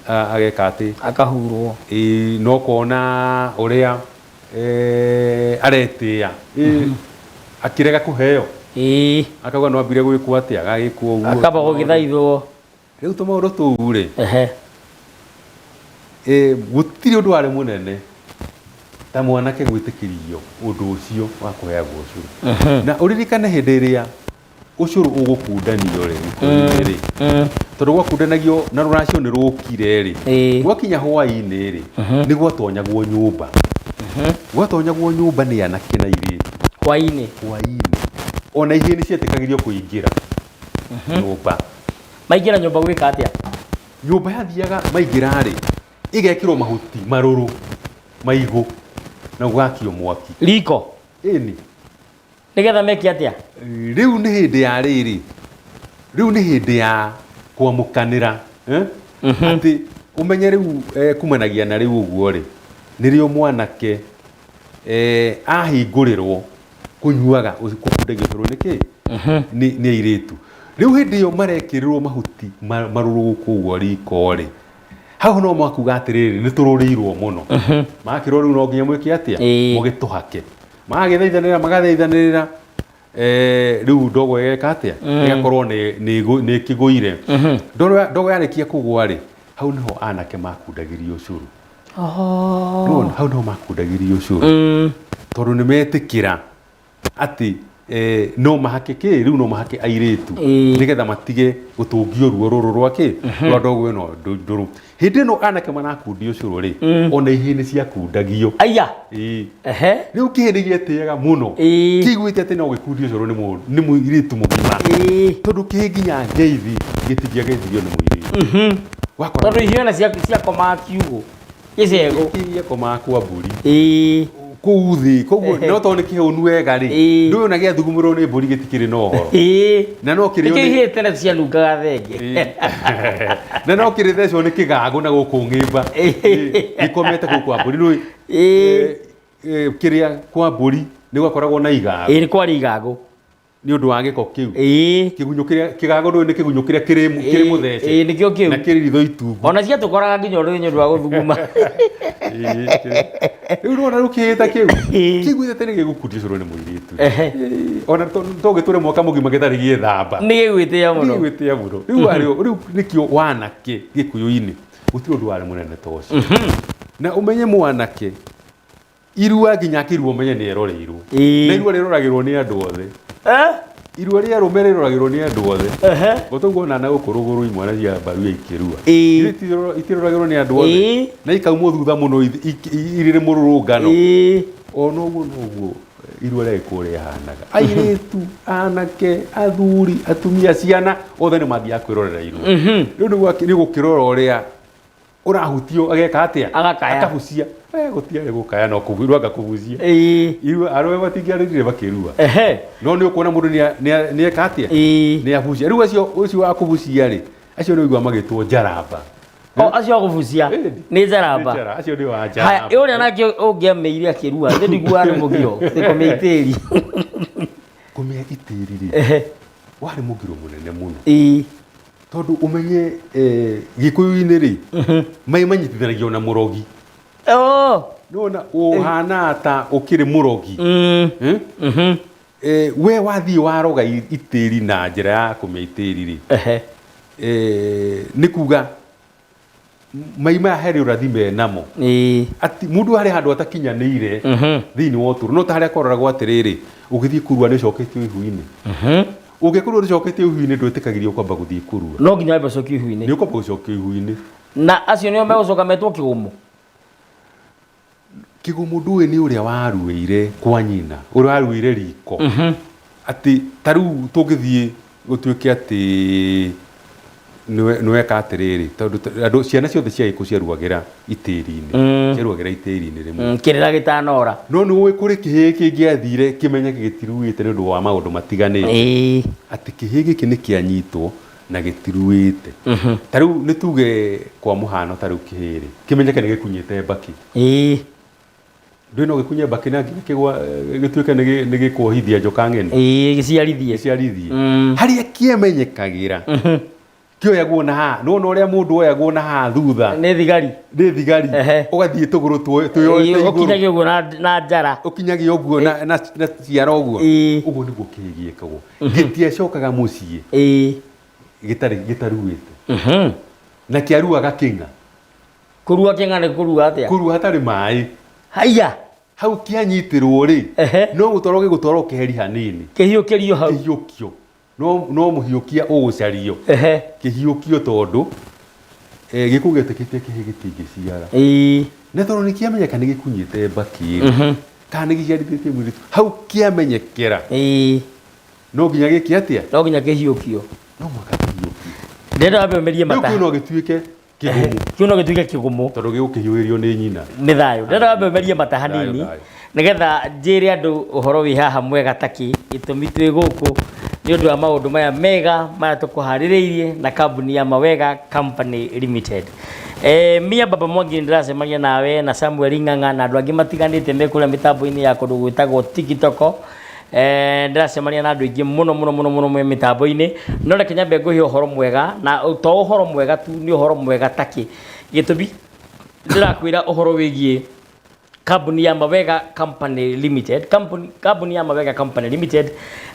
ageka atĩ. Akahurwo. Ĩĩ, no ũkona ũrĩa aretĩĩa. Akĩrega kũheo. Akauga no ambire gwĩkwo atĩa, agagĩkwo ũguo. Akamba gũgĩthaithwo. Rĩu tũmaũndũ tũu rĩ, gũtirĩ ũndũ warĩ mũnene ta mwanake gwĩtĩkĩrio ũndũ ũcio wa kũheagwo ũcũrũ. Na ũririkane hĩndĩ ĩrĩa ũcũrũ ũgũkundanio rĩ, gĩkũyũ-inĩ rĩ, tondũ gwakundanagio na rũracio nĩ rũkire rĩ, gwakinya hwaĩ-inĩ rĩ, nĩ gwatonyagwo nyũmba. Gwatonyagwo nyũmba nĩ anake na airĩtu. Hwaĩ-inĩ? Hwaĩ-inĩ. Ona ihĩĩ nĩ cietĩkagĩrio kũingĩra nyũmba. Maingĩra nyũmba gwĩka atĩa? Nyũmba yathiaga maingĩra rĩ, ĩgekĩrwo mahuti marũrũ maigũ na gũgakio mwaki. Riko? Ĩni. Nĩgetha meke atĩa? Rĩu nĩ hĩndĩ ya rĩrĩ, rĩu nĩ hĩndĩ ya kwamũkanĩra, Atĩ ũmenye rĩu kumanagia na rĩu ũguo rĩ, nĩrĩo mwanake ahingũrĩrwo kũnyuaga kũkundagia ũcũrũ nĩ kĩ? Nĩ airĩtu. Rĩu hĩndĩ ĩyo marekĩrĩrwo mahuti marũrũ gũkũ ũguo riko rĩ, hau no makuga atĩrĩrĩ, nĩ tũrũrĩirwo mũno. Makĩrwo rĩu no nginya mwĩke atĩa? Mũgĩtũhake. Magagĩthaithanĩrĩra, magathaithanĩrĩra, rĩu ndogo ĩgeka atĩa? Ĩgakorwo nĩ ĩkĩgũire. Ndogo yarĩkia kũgũa rĩ, hau nĩho anake makundagĩrio ũcũrũ. Nĩwona, hau nĩho makundagĩrio ũcũrũ. Tondũ nĩ metĩkĩra atĩ no mahake kĩ, rĩu no mahake airĩtu. Nĩgetha matige gũtũngio ruo rũrũ rwa kĩ? Rwa ndogo ĩno ndũrũ. Hĩndĩ ĩno anake marakundio ũcũrũ rĩ, ona ihĩĩ nĩ ciakundagio. Aya. Rĩu kĩhĩĩ nĩ gĩetĩaga mũno. Kĩiguĩte atĩ no gĩkundio ũcũrũ nĩ mũirĩtu mũgima. Tondũ kĩhĩĩ nginya ngeithi gĩtingĩageithirio nĩ mũirĩtu. Wakora Tondũ ihĩĩ ona ciakomaga kiugũ. Gĩcegũ. Kĩhĩĩ gĩakomaga kwa mbũri. Kũu thĩ, koguo no tondũ nĩ kĩhũnu wega rĩ, ndũĩ ona gĩathugumĩrwo nĩ mbũri gĩtikĩrĩ na ũhoro. Na no kĩrĩo Nĩkĩo nĩ ihĩĩ tene cianungaga thenge. Na no kĩrĩthecwo nĩ kĩgagũ na gũkũ ng'ĩmba. Gĩkomete kũu kwa mbũri. Nĩũĩ, kĩrĩa kwa mbũri nĩ gwakoragwo na igagũ. Ĩĩ, nĩ kwarĩ igagũ. Nĩ ũndũ wa gĩko kĩu. Kĩgunyũ kĩrĩa, kĩgagũ ndũĩ nĩ kĩgunyũ kĩrĩa kĩrĩ mũthece. Ĩĩ, nĩkĩo kĩu. Na kĩrĩ ritho itungu. Ona ciatũkoraga nginya ũndũ nĩ ũndũ wa gũthuguma. Rĩu nĩwona rĩu kĩhĩĩ ta kĩu. Kĩiguĩte atĩ nĩ gĩgũkundio cũrũ nĩ mũirĩtu. Ona to gĩtũre mwaka mũgima gĩtarĩ gĩethamba. Nĩ gĩgwĩtĩĩa mũno. Nĩ gĩgwĩtĩĩa mũno. Rĩu arĩ, rĩu nĩkĩo wanake gĩkũyũ-inĩ. Gũtirĩ ũndũ warĩ mũnene ta ũcio. Na ũmenye mwanake irua nginya akĩrua ũmenye nĩ eroreirwo. Na irua rĩroragĩrwo nĩ andũ othe. Eh? Irua rĩa arũme rĩroragĩrwo nĩ andũ othe. Ehe. Gotoguo ona na gũkũ rũgũrũ imwana cia mbaruya ikĩrua. Ĩĩ. Itiroragĩrwo nĩ andũ othe. Ĩĩ. Na ikaumwo thutha mũno irĩ mũrũrũngano. Ĩĩ. Ona ũguo noguo irua rĩa gĩkũyũ rĩahanaga. Airĩtu, anake, athuri, atumia, ciana, othe nĩ mathiaga kwĩrorera irua. Rĩu nĩ gũkĩrora ũrĩa ũrahutio ageka atĩa? Agakaya. Akabucia. Eh, gũtiarĩ gũkaya no kũbu- anga kũbucia. Ĩĩ. Irua arũme matingĩarĩrire makĩrua. Ehe. No nĩ ũkuona mũndũ nĩ eka atĩa? Ĩĩ. Nĩ abucia. Rĩu acio ũcio wa kũbucia rĩ, acio nĩ ũigua magĩtwo njaramba. O acio a kũbucia Ĩĩ. nĩ njaramba. Nĩ njara, acio nĩ wa Haya, njaramba. ũrĩa nake ũngĩameire akĩrua, nĩ ndiguaga nĩ mũgiro, kũmĩa itĩri. Kũmĩa itĩri rĩ, Ehe. warĩ mũgiro mũnene mũno. Ĩĩ. Tondũ ũmenye gĩkũyũ-inĩ rĩ, mai manyitithanagio na mũrogi. Oh. Nĩwona ũhana ta ũkĩrĩ mũrogi. Mm. Eh? Mhm. We wathiĩ waroga itĩri na njĩra ya kũmĩa itĩri rĩ, Ehe. Nĩ kuga mai maya harĩ ũrathi menamo. Ĩĩ. Ati mũndũ harĩ handũ atakinyanĩire thĩinĩ wa ũtũũro, no ta harĩa kwaroragwo atĩrĩrĩ, ũgĩthiĩ kũrua nĩ ũcoketio ihu-inĩ. Ũngĩkorwo ũcoketio ihu-inĩ ndwĩtĩkagĩrio kwamba gũthiĩ kũrua. No nginya wambe ũcokio ihu-inĩ. Nĩ ũkwamba gũcokio ihu-inĩ. Na acio nĩo megũcoka metwo kĩgũmũ. Kĩgũmũ ndũĩ nĩ ũrĩa waruĩire kwa nyina, ũrĩa waruĩire riko. Atĩ ta rĩu tũngĩthiĩ gũtuĩke atĩ nĩweka atĩrĩrĩ, tondũ andũ ciana ciothe cia gĩkũ ciaruagĩra itĩri-inĩ. Ciaruagĩra itĩri-inĩ rĩmwe. Kĩrĩra gĩtanora. No nĩ ũĩ kũrĩ kĩhĩĩ kĩngĩathire kĩmenye gĩtiruĩte nĩ ũndũ wa maũndũ matiganĩte. Atĩ kĩhĩĩ gĩkĩ nĩ kĩanyitwo na gĩtiruĩte. Ta rĩu nĩ tuge kwa mũhano ta rĩu kĩhĩĩ rĩ, kĩmenyeke nĩ gĩkunyĩte mbakĩ. Ndũĩ no gĩkunye mbakĩ na nginya gĩtuĩke nĩ gĩkuohithia njoka ng'eni. Ĩĩ, gĩciarithie. Gĩciarithie. Harĩa kĩamenyekagĩra, kĩoyagwo na haha. Nĩwona ũrĩa mũndũ oyagwo na haha thutha. Nĩ thigari. Nĩ thigari. Ehe. Ũgathiĩ tũgũrũ twĩyoete Ĩĩ, igũrũ. ũkinyagia ũguo na njara. Ũkinyagia ũguo na ciara ũguo. Ĩĩ. Ũguo nĩguo kĩhĩĩ gĩekagwo. Gĩtiacokaga mũciĩ. Ĩĩ. Gĩtarĩ gĩtaruĩte. Na kĩaruaga kĩng'a. Kũrua kĩng'a nĩ kũrua atĩa? Kũrua hatarĩ maĩ. Haiya. Hau kĩanyitĩrwo rĩ, Ehe. no gũtwarwo gĩgũtwarwo keheri hanini. Kĩhiũkĩrio hau. Kĩhiũkio. No mũhiũkia ũgũcario. Ehe. Kĩhiũkio tondũ, gĩkũ gĩetĩkĩtie kĩhĩ gĩtingĩciara. Ĩĩ. Na tondũ nĩ kĩamenyeka nĩ gĩkunyĩte mbakĩ rĩ, kana nĩ gĩciarithĩtie mũirĩtu, hau kĩamenyekera. Ĩĩ. No nginya gĩke atĩa? No nginya kĩhiũkio. No mũhaka kĩhiũkio. Ndĩrenda wambe ũmerie Rĩu mata. kĩu no gĩtuĩke kĩgumu. Kĩu no gĩtuĩke kĩgumu. Tondũ gĩgũkĩhiũhĩrio nĩ nyina. Nĩ thayũ. Ndĩrenda wambe ũmerie mata hanini. Thayũ, thayũ. Nĩgetha njĩre andũ ũhoro wĩ haha mwega takĩ, gĩtũmi twĩ gũkũ nĩ ũndũ wa maũndũ maya mega maya tũkũharĩrĩirie na kambuni ya Mawega Company Limited. Mia Baba Mwangi ndĩracemania nawe na Samuel Ng'ang'a na andũ angĩ matiganĩte me kũrĩa mĩtambo-inĩ ya kũndũ gwĩtagwo TikTok. Ndĩracemania na andũ aingĩ mũno mũno mũno mũno me mĩtambo-inĩ, no reke nyambe ngũhe ũhoro mwega, na to ũhoro mwega tu, nĩ ũhoro mwega takĩ. Gĩtũmi ndĩrakwĩra ũhoro wĩgiĩ kambuni ya Mawega Company Limited. Kambuni ya Mawega Company Limited,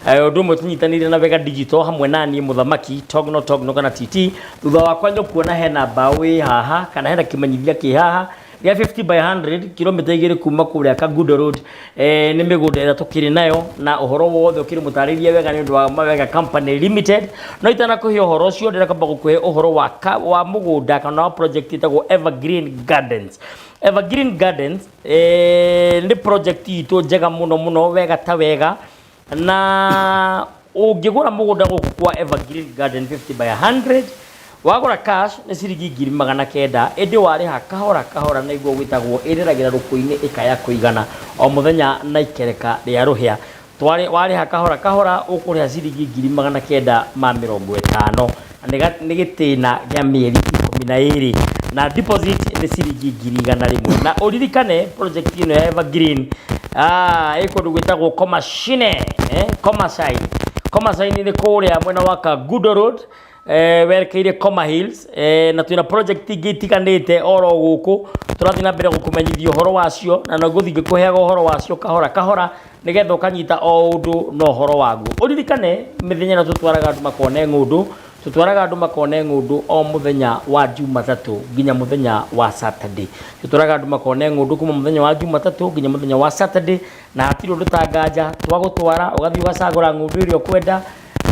ũndũ ũmwe tũnyitanĩire na Wega Digital hamwe na niĩ mũthamaki Togno Togno kana TT. Thutha wakwa nĩũkuona hena mbaũ ĩ haha kana hena kĩmenyithia kĩ haha gĩa 50 by 100 kilomita igĩrĩ kuma kũrĩa Kangundo Road. Nĩ mĩgũnda ĩrĩa tũkĩrĩ nayo na ũhoro wothe ũkĩrĩ mũtarĩrie wega nĩ ũndũ wa Mawega Company Limited. No itanakũhe ũhoro ũcio, ndĩrenda kwamba gũkũhe ũhoro wa mũgũnda kana wa project ĩtagwo Evergreen Gardens. Evergreen Gardens, nĩ project itũ njega mũno mũno, wega ta wega, na ũngĩgũra mũgũnda gũkũ kwa Evergreen Garden 50 by 100, wagũra cash nĩ ciringi ngiri magana kenda, ĩndĩ warĩha kahora kahora na iguo gwĩtagwo ĩrĩragĩra rũkũ-inĩ ĩkaya kũigana o mũthenya na ikereka rĩa rũhĩa. Warĩha kahora kahora ũkũrĩha ciringi ngiri magana kenda ma mĩrongo ĩtano, na nĩ gĩtĩna kĩa mĩeri ikũmi na ĩrĩ, na deposit nĩ ciringi ngiri igana rĩmwe. Na ũririkane project ĩno ya Evergreen, ĩ kũndũ gwĩtagwo Komashine, Komasai. Komasai nĩ kũrĩa mwena wa Kangundo Road, werekeire Koma Hills, na twĩna project ingĩ itiganĩte oro gũkũ tũrathiĩ na mbere gũkũmenyithia ũhoro wacio, na no ngũthiĩ ngĩkũheaga ũhoro wacio kahora kahora nĩgetha ũkanyita o ũndũ na ũhoro waguo. Ũririkane mĩthenya ĩrĩa tũtwaraga andũ makone ng'ũndũ, Tũtwaraga andũ makone ng'ũndũ o mũthenya wa Jumatatũ nginya mũthenya wa Saturday. Tũtwaraga andũ makone ng'ũndũ kuma mũthenya wa Jumatatũ nginya mũthenya wa Saturday, na hatirĩ ũndũ ta nganja twagũtwara ũgathiĩ ũgacagũra ng'ũndũ ĩrĩa ũkwenda,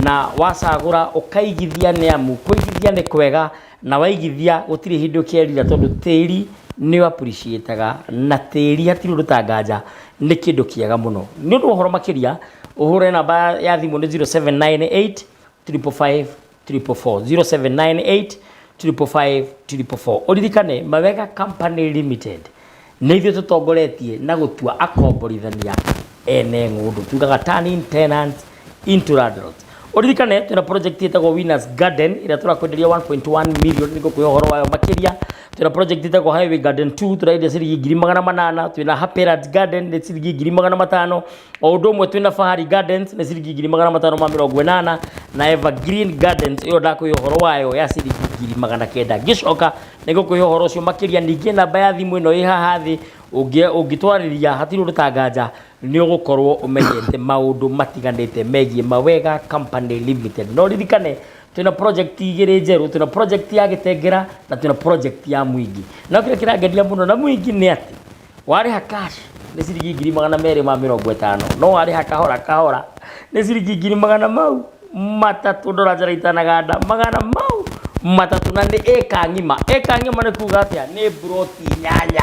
na wacagũra ũkaigithia, nĩ amu kũigithia nĩ kwega, na waigithia gũtirĩ hĩndĩ ũkerira, tondũ tĩri nĩ appreciataga, na tĩri hatirĩ ũndũ ta nganja, nĩ kĩndũ kĩega mũno. Nĩ ũndũ wa ũhoro makĩria ũhũre namba ya thimũ nĩ 0798 555 444, 0798 555 444. Ũririkane Mawega Company Limited nĩ ithuĩ tũtongoretie na gũtua akomborithania ene ng'ũndũ, tugaga turning tenants into landlords. Ũririkane twĩna project ĩtagwo Winners Garden ĩrĩa tũrakwenderia 1.1 million, nĩ ngũkũhe ũhoro wayo makĩria. Twĩna project ĩtagwo Highway Garden 2, tũrendia ciringi 800,000. Twĩna Happy Lands Garden nĩ ciringi 500,000. O ũndũ ũmwe twĩna Fahari Gardens nĩ ciringi 580,000, na Evergreen Gardens ĩyo ndakũhe ũhoro wayo ya ciringi 900,000. Ngĩcoka nĩ ngũkũhe ũhoro ũcio makĩria. Ningĩ namba ya thimũ ĩno ĩ haha thĩ, ũngĩtwarĩria hatirĩ ũndũ ta nganja, nĩ ũgũkorwo ũmenyete maũndũ matiganĩte megiĩ Mawega Company Limited. No ririkane twĩna project igĩrĩ njerũ, twĩna project ya Gĩtengera na twĩna project ya Mwingi. No kĩrĩa kĩrangenia mũno na Mwingi nĩ atĩ warĩha cash nĩ ciringi 250,000, no warĩha kahora kahora nĩ ciringi 300,000, ndora njara itanaganda 300,000, na nĩ ĩka ng'ima. Ĩka ng'ima nĩ kuga atĩa? Nĩ ploti 8,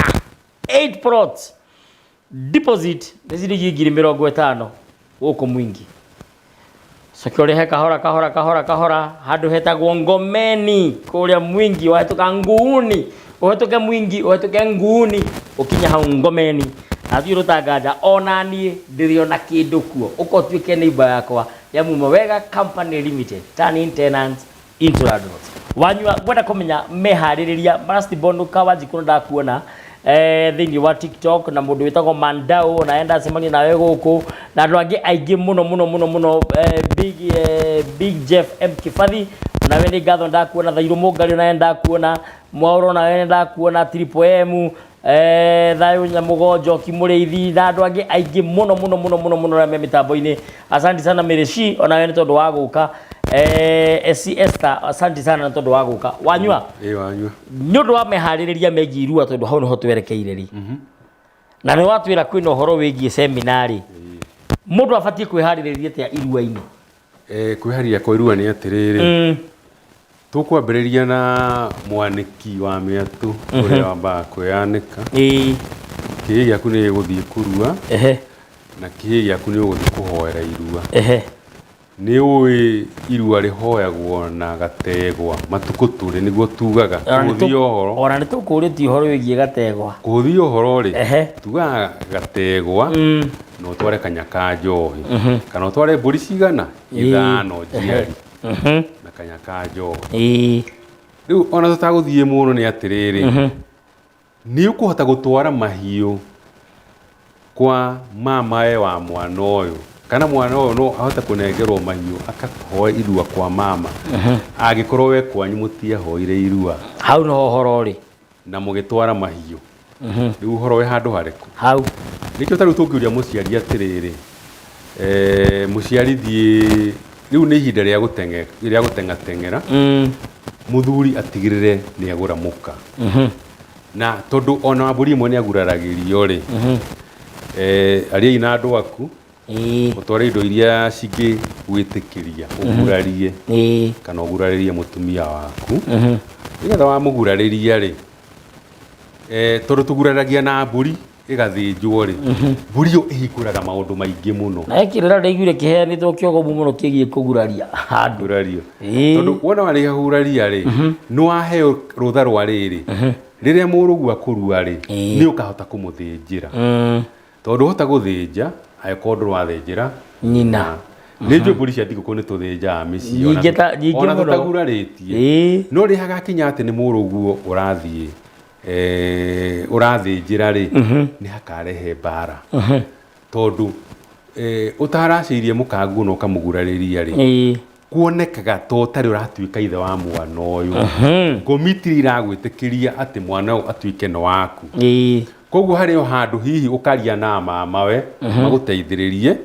8 plots. Deposit nĩ ciringi 50,000 gũkũ Mwingi. Coke ũrĩhe kahora kahora kahora kahora handũ hetagwo Ngomeni kũrĩa Mwingi. Wahĩtũka Nguuni, ũhĩtũke Mwingi, ũhĩtũke Nguuni, ũkinye hau Ngomeni, na thiĩ rũtanganja ona niĩ ndĩrĩ ona kĩndũ kuo, ũka ũtuĩke neighbor yakwa ya Mawega Company Limited, turning tenants into landlords. Wanyua, ngwenda kũmenya meharĩrĩria Marastibon Kawanjikũ, ndakuona thĩinĩ wa TikTok, na mũndũ wĩtagwo Mandau na enda cemania nawe gũkũ, na andũ angĩ aingĩ mũno mũno mũno mũno, Big Jeff M Kibathi, nawe nĩ ngatho ndakuona. Thairũ Mũngario, nawe ndakuona. Mwaũro, nawe ndakuona. Triple M, Thayũ Nyamũgo, Njoki Mũrĩithi, na andũ angĩ aingĩ mũno mũno mũno mũno mũno arĩa me mĩtambo-inĩ. Asante sana Mĩrĩci, onawe nĩ tondũ wa gũka. SC Esther, asante sana nĩ tondũ wa gũka. Wanyua, Ĩ, wanyua. Nĩ ũndũ wa meharĩrĩria megiĩ irua, tondũ hau nĩho twerekeire rĩ, na nĩ watwĩra kwĩna ũhoro wĩgiĩ seminarĩ, mũndũ abatiĩ kwĩharĩrĩria atĩa irua-inĩ? Kwĩharĩria kwa irua nĩ atĩrĩrĩ, tũkwambĩrĩria na mwanĩki wa mĩatũ ũrĩa wambaga kwĩyanĩka. Kĩhĩ gĩaku nĩ gĩgũthiĩ kũrua, na kĩhĩ gĩaku nĩ ũgũthiĩ kũhoera irua. Nĩ ũĩ irua rĩhoyagwo na gategwa matukũ tũrĩ, nĩguo tugaga kũhũthia ũhoro. Ona nĩ tũkũrĩtie ũhoro wĩgiĩ gategwa. Kũhũthia ũhoro rĩ, tugaga gategwa na ũtware kanyaka njohi, kana ũtware mbũri cigana 5 njiari na kanyaka njohi. Rĩu ona tũtagũthiĩ mũno nĩ atĩrĩrĩ, nĩ ũkũhota gũtwara mahiũ kwa mamae wa mwana ũyũ, kana mwana ũyũ no ahote kũnengerwo mahiũ akahoe irua kwa mama, angĩkorwo we kwanyu mũtiahoire irua? Hau noho ũhoro ũrĩ. Na mũgĩtwara mahiũ, rĩu ũhoro wĩ handũ harĩkũ? Hau. Nĩkĩo ta rĩu tũngĩũria mũciari atĩrĩrĩ, mũciari, thiĩ rĩu nĩ ihinda rĩa rĩa gũteng'ateng'era. Mũthuri atigĩrĩre nĩ agũra mũka, na tondũ ona mbũri ĩmwe nĩ aguraragĩrio rĩ, ariai na andũ aku, ũtware indo iria cingĩgwĩtĩkĩria ũgurarie kana ũgurarĩrie mũtumia waku, nĩgetha wamũgurarĩria rĩ, tondũ tũguraragia na mbũri ĩgathĩnjwo rĩ, mbũri ĩyo ĩhingũraga maũndũ maingĩ mũno. Na kĩrĩra ndaiguire kĩheanĩtwo kĩogomu mũno kĩgiĩ kũguraria handũ. Kũgurario, tondũ wona warĩha kũguraria rĩ, nĩ waheo rũtha rwa rĩrĩ, rĩrĩa mũrũgu akũrua rĩ, nĩ ũkahota kũmũthĩnjĩra, tondũ ũhota gũthĩnja angĩkorwo ndũrathĩnjĩra nyina. Nĩ njũĩ mbũri cia thigũkũ nĩ tũthĩnjaga mĩciĩ ona Nyingĩ nyingĩ ona mũno. tũtagurarĩtie. No rĩ, hagakinya atĩ nĩ mũrũguo ũrathiĩ ũrathĩnjĩra rĩ, nĩ hakarehe mbara, tondũ ũtaracĩirie mũkanguo na ũkamũgurarĩria rĩ, kuonekaga to ũtarĩ ũratuĩka ithe wa mwana ũyũ. Ngomitiri iragwĩtĩkĩria atĩ mwana ũyũ atuĩke nĩ waku. Koguo harĩ o handũ hihi ũkaria na mamawe magũteithĩrĩrie.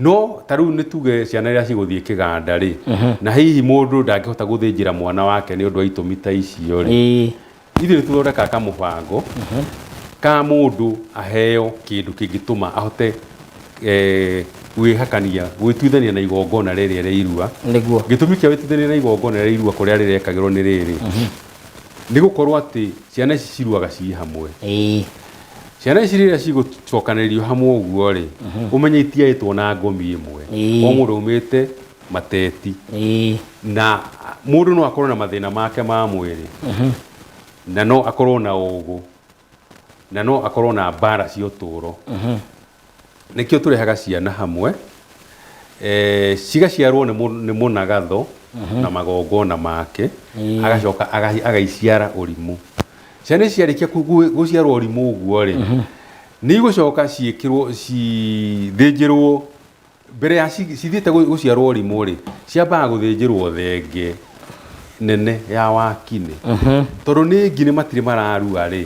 No ta rĩu nĩ tuge ciana iria cigũthiĩ kĩganda rĩ, na hihi mũndũ ndangĩhota gũthĩnjĩra mwana wake nĩ ũndũ wa itũmi ta icio rĩ, ithuĩ nĩ tũthondekaga kamũbango ka mũndũ aheo kĩndũ kĩngĩtũma ahote gwĩhakania, gwĩtuithania na igongona rĩrĩa rĩa irua. Gĩtũmi kĩa gwĩtuithania na igongona rĩa irua kũrĩa rĩrekagĩrwo nĩ rĩrĩ, nĩ gũkorwo atĩ ciana ici ciruaga ciĩ hamwe. Ciana ici rĩrĩa cigũcokanĩrĩrio hamwe ũguo rĩ, ũmenye itiaĩtwo na ngomi ĩmwe. O mũndũ aumĩte mateti. Na mũndũ no akorwo na mathĩna make ma mwĩrĩ, na no akorwo na ũgũ, na no akorwo na mbara cia ũtũũro. Nĩkĩo tũrehaga ciana hamwe, cigaciarwo nĩ mũnagatho na magongona make, agacoka agaiciara ũrimũ. Ciana ici ciarĩkia gũciarwo ũrimũ ũguo rĩ, nĩ igũcoka ciĩkĩrwo, cithĩnjĩrwo mbere ya cithiĩte gũciarwo ũrimũ rĩ, ciambaga gũthĩnjĩrwo thenge nene ya wakinĩ. Tondũ nĩ ngi nĩ matirĩ mararua rĩ,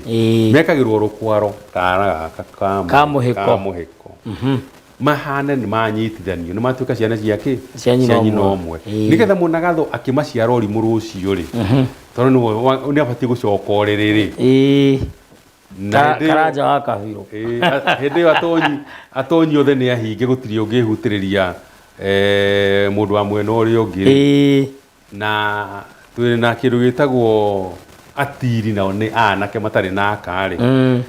mekagĩrwo rũkwaro kara gaka Ka mũhĩko. Ka mũhĩko. Mahane nĩ manyitithanio, nĩ matuĩka ciana cia kĩ? Cia nyina Cia nyina ũmwe. ũmwe. Nĩgetha mũnagatho akĩmaciara ũrimũ rũciũ rĩ, tondũ nĩwe nĩ abatiĩ gũcoka ũrĩrĩ rĩ. Na hĩndĩ ĩyo- Karanja wa kabirũ. Hĩndĩ ĩyo atonyi othe nĩ ahinge, gũtirĩ ũngĩhutĩrĩria mũndũ wa mwena ũrĩa ũngĩ. Na twĩ na kĩndũ gĩtagwo atiri, nao nĩ anake matarĩ na aka rĩ.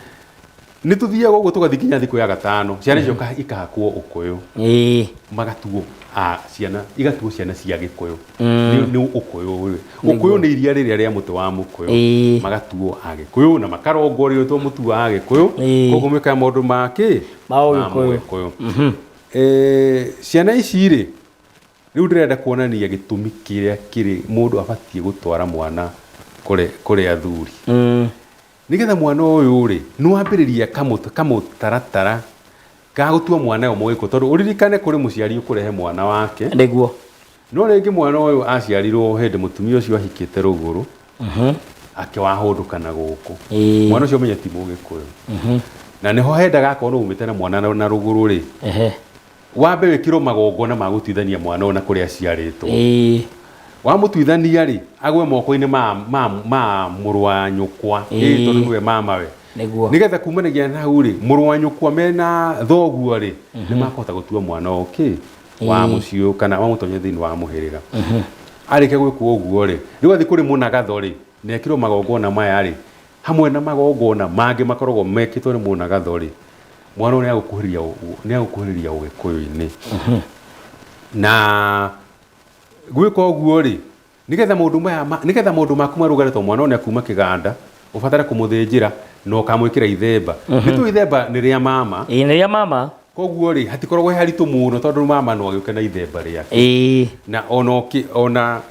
Nĩ tũthiaga ũguo tũgathiĩ nginya thikũ ya gatano, ciana icio ikahakwo ũkũyũ. Magatuo a ciana, igatuo ciana cia Gĩkũyũ. Nĩ ũkũyũ rĩ. Ũkũyũ nĩ iria rĩrĩa rĩa mũtĩ wa mũkũyũ. Magatuo a Gĩkũyũ na makarongorio to mũtuo a Gĩkũyũ. Koguo mekaga maũndũ ma kĩ? Ma ũgĩkũyũ. Ma ũgĩkũyũ. Ciana ici rĩ, rĩu ndĩrenda kuonania gĩtũmi kĩrĩa kĩrĩ mũndũ abatiĩ gũtwara mwana kũrĩ athuri. Nĩgetha mwana ũyũ rĩ, nĩ wambĩrĩria kamũtaratara ga gũtua mwana ũyũ mũgĩkũyũ, tondũ ũririkane kũrĩ mũciari ũkũrehe mwana wake. No rĩngĩ mwana ũyũ aciarirwo hĩndĩ mũtumia ũcio ahikĩte rũgũrũ, akĩwahũndũka na gũkũ. Mwana ũcio ũmenye ti mũgĩkũyũ. Na nĩho hendaga akorwo nĩ umĩte na mwana na rũgũrũ rĩ, wambe wĩkĩrwo magongona ma gũtuithania mwana ũyũ na kũrĩa aciarĩtwo. Wamũtuithania rĩ, agwe moko-inĩ ma mũrũ wa nyũkwa. Tondũ nĩwe mamawe. Nĩgetha kumanagia na hau rĩ, mũrũ wa nyũkwa mena thoguo rĩ, nĩ makũhota gũtua mwana ũyũ kĩ? Wa mũciĩ ũyũ kana wamũtonya thĩinĩ wa mũhĩrĩga. Arĩkia gwĩkwo ũguo rĩ, rĩu athiĩ kũrĩ mũnagatho rĩ, na ekĩrwo magongona maya rĩ, hamwe na magongona mangĩ makoragwo mekĩtwo nĩ mũnagatho rĩ, mwana ũyũ nĩ agũkuhĩrĩria ũgĩkũyũ-inĩ. Na gwĩka ũguo rĩ, nĩgetha maũndũ maya ma-, nĩgetha maũndũ maku marũgare, tondũ mwana ũyũ nĩ akuma kĩganda, ũbatare kũmũthĩnjĩra na ũkamwĩkĩra ithemba. Nĩ tũĩ ithemba nĩ rĩa mama. Ĩĩ, nĩ rĩa mama. Koguo rĩ, hatikoragwo he haritũ mũno tondũ mama no agĩũke na ithemba rĩake. Na ona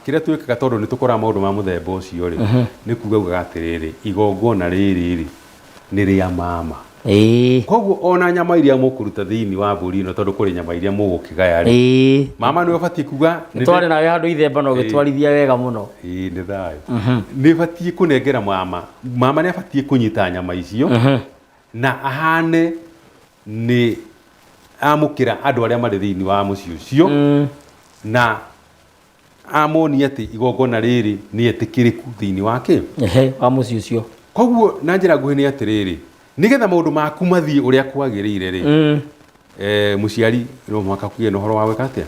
kĩrĩa twĩkaga tondũ nĩ tũkoraga maũndũ ma mũthemba ũcio rĩ, nĩ kuga ugaga atĩrĩrĩ, igongona rĩrĩ rĩ, nĩ rĩa mama. Koguo ona nyama iria mũkũruta thĩinĩ wa mbũri ĩno, tondũ kũrĩ nyama iria mũgũkĩgaya rĩ, mama nĩwe ũbatiĩ kuga, nĩ Tware nawe handũ ithemba na ũgĩtwarithia wega mũno. Ĩĩ, nĩ thayũ. Nĩ batiĩ kũnengera mama. Mama nĩ abatiĩ kũnyita nyama icio, na ahane nĩ amũkĩra andũ arĩa marĩ thĩinĩ wa mũciĩ ũcio, na amonie atĩ igongona rĩrĩ nĩ etĩkĩrĩku thĩinĩ wa kĩ? Wa mũciĩ ũcio. Koguo na njĩra nguhĩ nĩ atĩrĩrĩ, nĩgetha maũndũ maku mathiĩ ũrĩa kwagĩrĩire rĩ, mũciari no mũhaka kũgĩe na ũhoro wa gwĩka atĩa?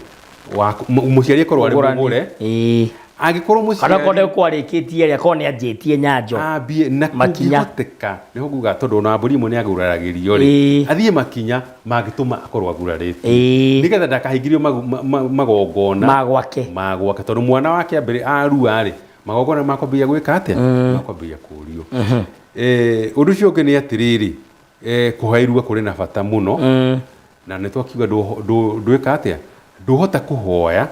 Mũciari akorwo arĩ Ũgũrani. mũgũre. Angĩkorwo mũciari Kana akorwo ndekwarĩkĩtie rĩ, akorwo nĩ anjĩtie nyanjo. Ambie na Makinya. kũngĩhoteka, nĩho nguga tondũ ona mbũri imwe nĩ aguraragĩrio rĩ, athiĩ makinya mangĩtũma akorwo agurarĩtio. Nĩgetha ndakahingĩrio magongona Ma gwake. Ma gwake, tondũ mwana wake ambere arua rĩ, magongona makwambĩrĩria gwĩka atĩa? Makwambĩrĩria kũrio. Ũndũ ũcio ũngĩ nĩ atĩrĩrĩ, kũhoya irua kũrĩ na bata mũno. Na nĩ twakiuga ndwĩka atĩa? Ndũhota kũhoya,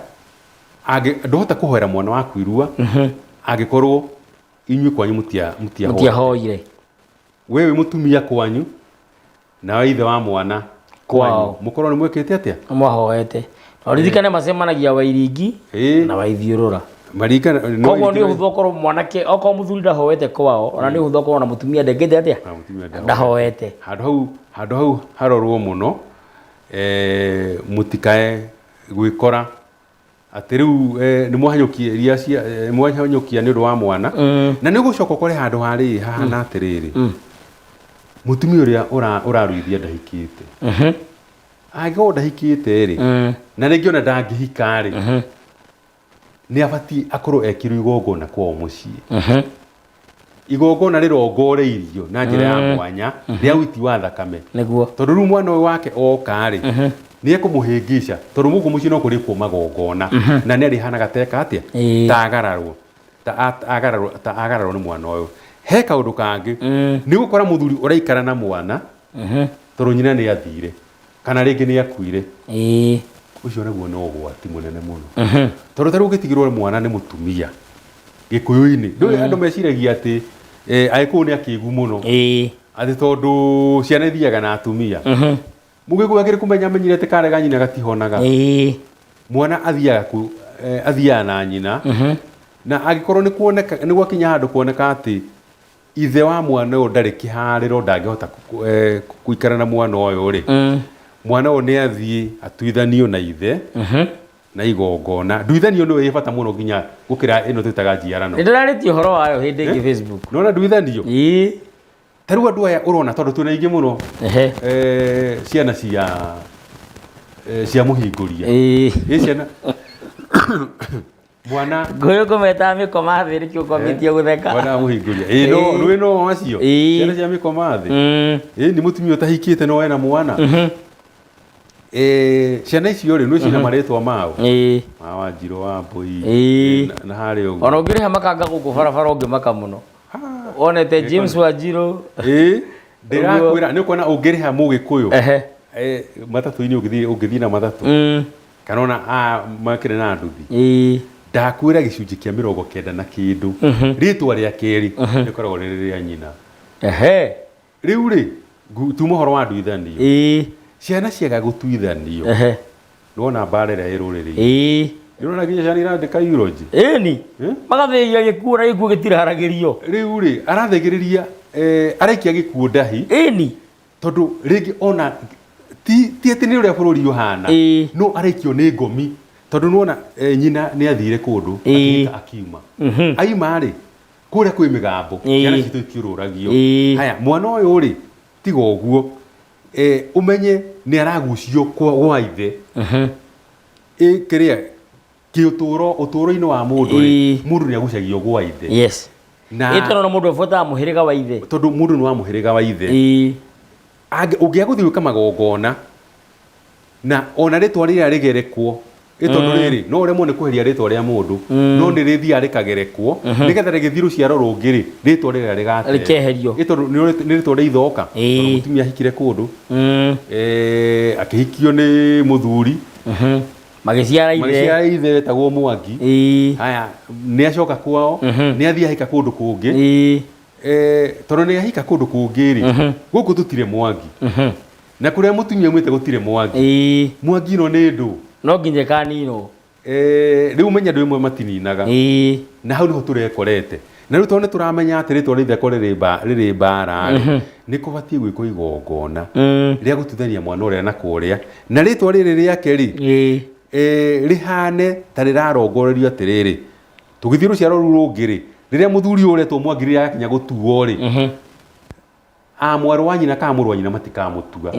ndũhota kũhoera mwana waku irua, angĩkorwo inyuĩ kwanyu mũtiahoire. Mũtiahoire. We wĩ mũtumia kwanyu, nawe ithe wa mwana Kwao. kwanyu. Mũkorwo nĩ mwĩkĩte atĩa? Mwahoete. Na ũririkane macemanagia Wairingi na Waithiũrũra. Maringana, no Koguo nĩ Waithiũrũra- ũhũthũ okorwo mwanake, okorwo mũthuri ndahoete kwao, ona nĩ ũhũthũ okorwo na mũtumia ndekĩte atĩa? Na mũtumia ndahoete. Ndahoete. Handũ hau harorwo mũno. Mũtikae gwĩkora atĩ rĩu nĩ mwahanyũkia iria cia mwahanyũkia nĩ ũndũ wa mwana. Na nĩ ũgũcoka ũkore handũ harĩ hahana atĩrĩrĩ, mũtumia ũrĩa ũraruithia ndahikĩte. Angĩkorwo ndahikĩte rĩ, na rĩngĩ ona ndangĩhika rĩ, nĩ abatiĩ akorwo ekĩrwo igongona kwao mũciĩ, igongona rĩrongoreirio na njĩra ya mwanya rĩa ũiti wa thakame. Nĩguo. Tondũ rĩu mwana ũyũ wake oka rĩ, nĩ ekũmũhĩngĩca, tondũ gũkũ mũciĩ no kũrĩkwo magongona na nĩ arĩhanaga teka atĩa, ta agararwo ta agararwo nĩ mwana ũyũ. He kaũndũ kangĩ, nĩ gũkora mũthuri ũraikara na mwana tondũ nyina nĩ athire kana rĩngĩ nĩ akuire. Ũcio naguo no ũgwati mũnene mũno, tondũ ta rĩu ũgĩtigĩrwo mwana nĩ mũtumia gĩkũyũ-inĩ, ndũĩ andũ meciragia atĩ Agĩkũyũ nĩ akĩgu mũno, atĩ tondũ ciana ithiaga na atumia. Mũgĩkũyũ akĩrĩ kũmenya amenyire atĩ karega nyina gatihonaga. Mwana athiaga athiaga na nyina, na angĩkorwo nĩ kuoneka nĩ gwakinya handũ kuoneka atĩ ithe wa mwana ũyũ ndarĩ kĩharĩro, ndangĩhota gũikara na mwana ũyũ rĩ, mwana ũyũ nĩ athiĩ atuithanio na ithe na igongona. Nduithanio nĩyo ĩ bata mũno nginya gũkĩra ĩno twĩtaga njiarano. Nĩ ndĩrarĩtie ũhoro wayo hĩndĩ ĩngĩ Facebook. Nona nduithanio, ta rĩu andũ aya ũrona, tondũ twĩna aingĩ mũno, ciana cia mũhingũria, ĩ ciana mwana Ngũyũ kũmetaga mĩkoma thĩ, nĩkĩo ngwambĩtie gũtheka. Mwana wa mũhingũria, ĩ no nĩ no acio ciana cia mĩkoma thĩ. Ĩ nĩ mũtumia ũtahikĩte no ena mwana. Ciana icio rĩ, nĩ cina marĩtwa mao, ma Wanjirũ wa Mbũi na harĩa ũguo. Ona ũngĩrĩha makanga gũkũ barabara ũngĩmaka mũno wonete James Wanjirũ. Ĩ ndĩrakwĩra, nĩ ũkuona ũngĩrĩha mũgĩkũyũ matatũ-inĩ, ũngĩthiĩ na matatũ kana ona makĩrĩ na nduthi, ndakwĩra gĩcunjĩ kĩa 90 na kĩndũ rĩtwa rĩa kerĩ rĩkoragwo rĩrĩ rĩa nyina. Rĩu rĩ, tuma ũhoro wa nduithanio, ciana ciaga gũtuithanio, nĩwona mbara ĩrĩa ĩ rũrĩrĩ-inĩ. Nĩũrona nginya ciana irandĩka eulogy. Ĩni. Eh? Magathĩgia gĩkuũ, na gĩkuũ gĩtiraharagĩrio. Rĩu rĩ, arathegĩrĩria, araikia gĩkuũ ndahi, tondũ rĩngĩ ona ti atĩ nĩ ũrĩa bũrũri ũhana, no araikio nĩ ngomi, tondũ nĩwona nyina nĩ athire kũndũ, akĩhika, akiuma, aima rĩ, kũrĩa kwĩ mĩgambo, ciana citũ itiũrũragio. Haya, mwana ũyũ rĩ, tiga ũguo, ũmenye nĩ aragucio gwa ithe. Ĩ kĩrĩa kĩũtũro, ũtũro-inĩ wa mũndũ rĩ, mũndũ nĩ agucagio gwa ithe. Na Ĩ tondũ mũndũ abuataga mũhĩrĩga wa ithe. Tondũ mũndũ nĩ wa mũhĩrĩga wa ithe. Ũngĩaga gũthiĩ gwĩka magongona na ona rĩtwa rĩrĩa rĩgerekwo, ĩ tondũ rĩrĩ no ũremwo nĩ kweheria rĩtwa rĩa mũndũ, no nĩ rĩthiaga rĩkagerekwo nĩgetha rĩgĩthiĩ rũciaro rũngĩ rĩ, rĩtwa rĩrĩa rĩgateo. Rĩkeherio. Ĩ tondũ nĩ rĩtwa rĩa ithoka. Tondũ mũtumia ahikire kũndũ, akĩhikio nĩ mũthuri, Magĩciara ithe. Magĩciara ithe wetagwo Mwangi. Haya, nĩ acoka kwao, nĩ athiĩ ahika kũndũ kũngĩ. Tondũ nĩ ahika kũndũ kũngĩ rĩ, gũkũ tũtirĩ Mwangi, na kũrĩa mũtumia aumĩte gũtirĩ Mwangi. Mwangi ĩno nĩ ndũ. No nginya ĩkaninwo. Rĩu menya andũ ĩmwe matininaga, na hau nĩho tũrekorete. Na rĩu tondũ nĩ tũramenya atĩ rĩtwa rĩa itheko rĩrĩ mbara rĩ, nĩ kũbatiĩ gwĩkwo igongona rĩa gũtuithania mwana ũrĩa na kũrĩa, na rĩtwa rĩrĩ rĩake rĩ, rĩhane ta rĩrarongorerio atĩrĩrĩ, tũgĩthiĩ rũciaro rũu rũngĩ rĩ, rĩrĩa mũthuri ũyũ ũretwo Mwangi rĩrĩa agakinya gũtuo rĩ, a mwarĩ wa nyina kana mũrũ wa nyina matikamũtua,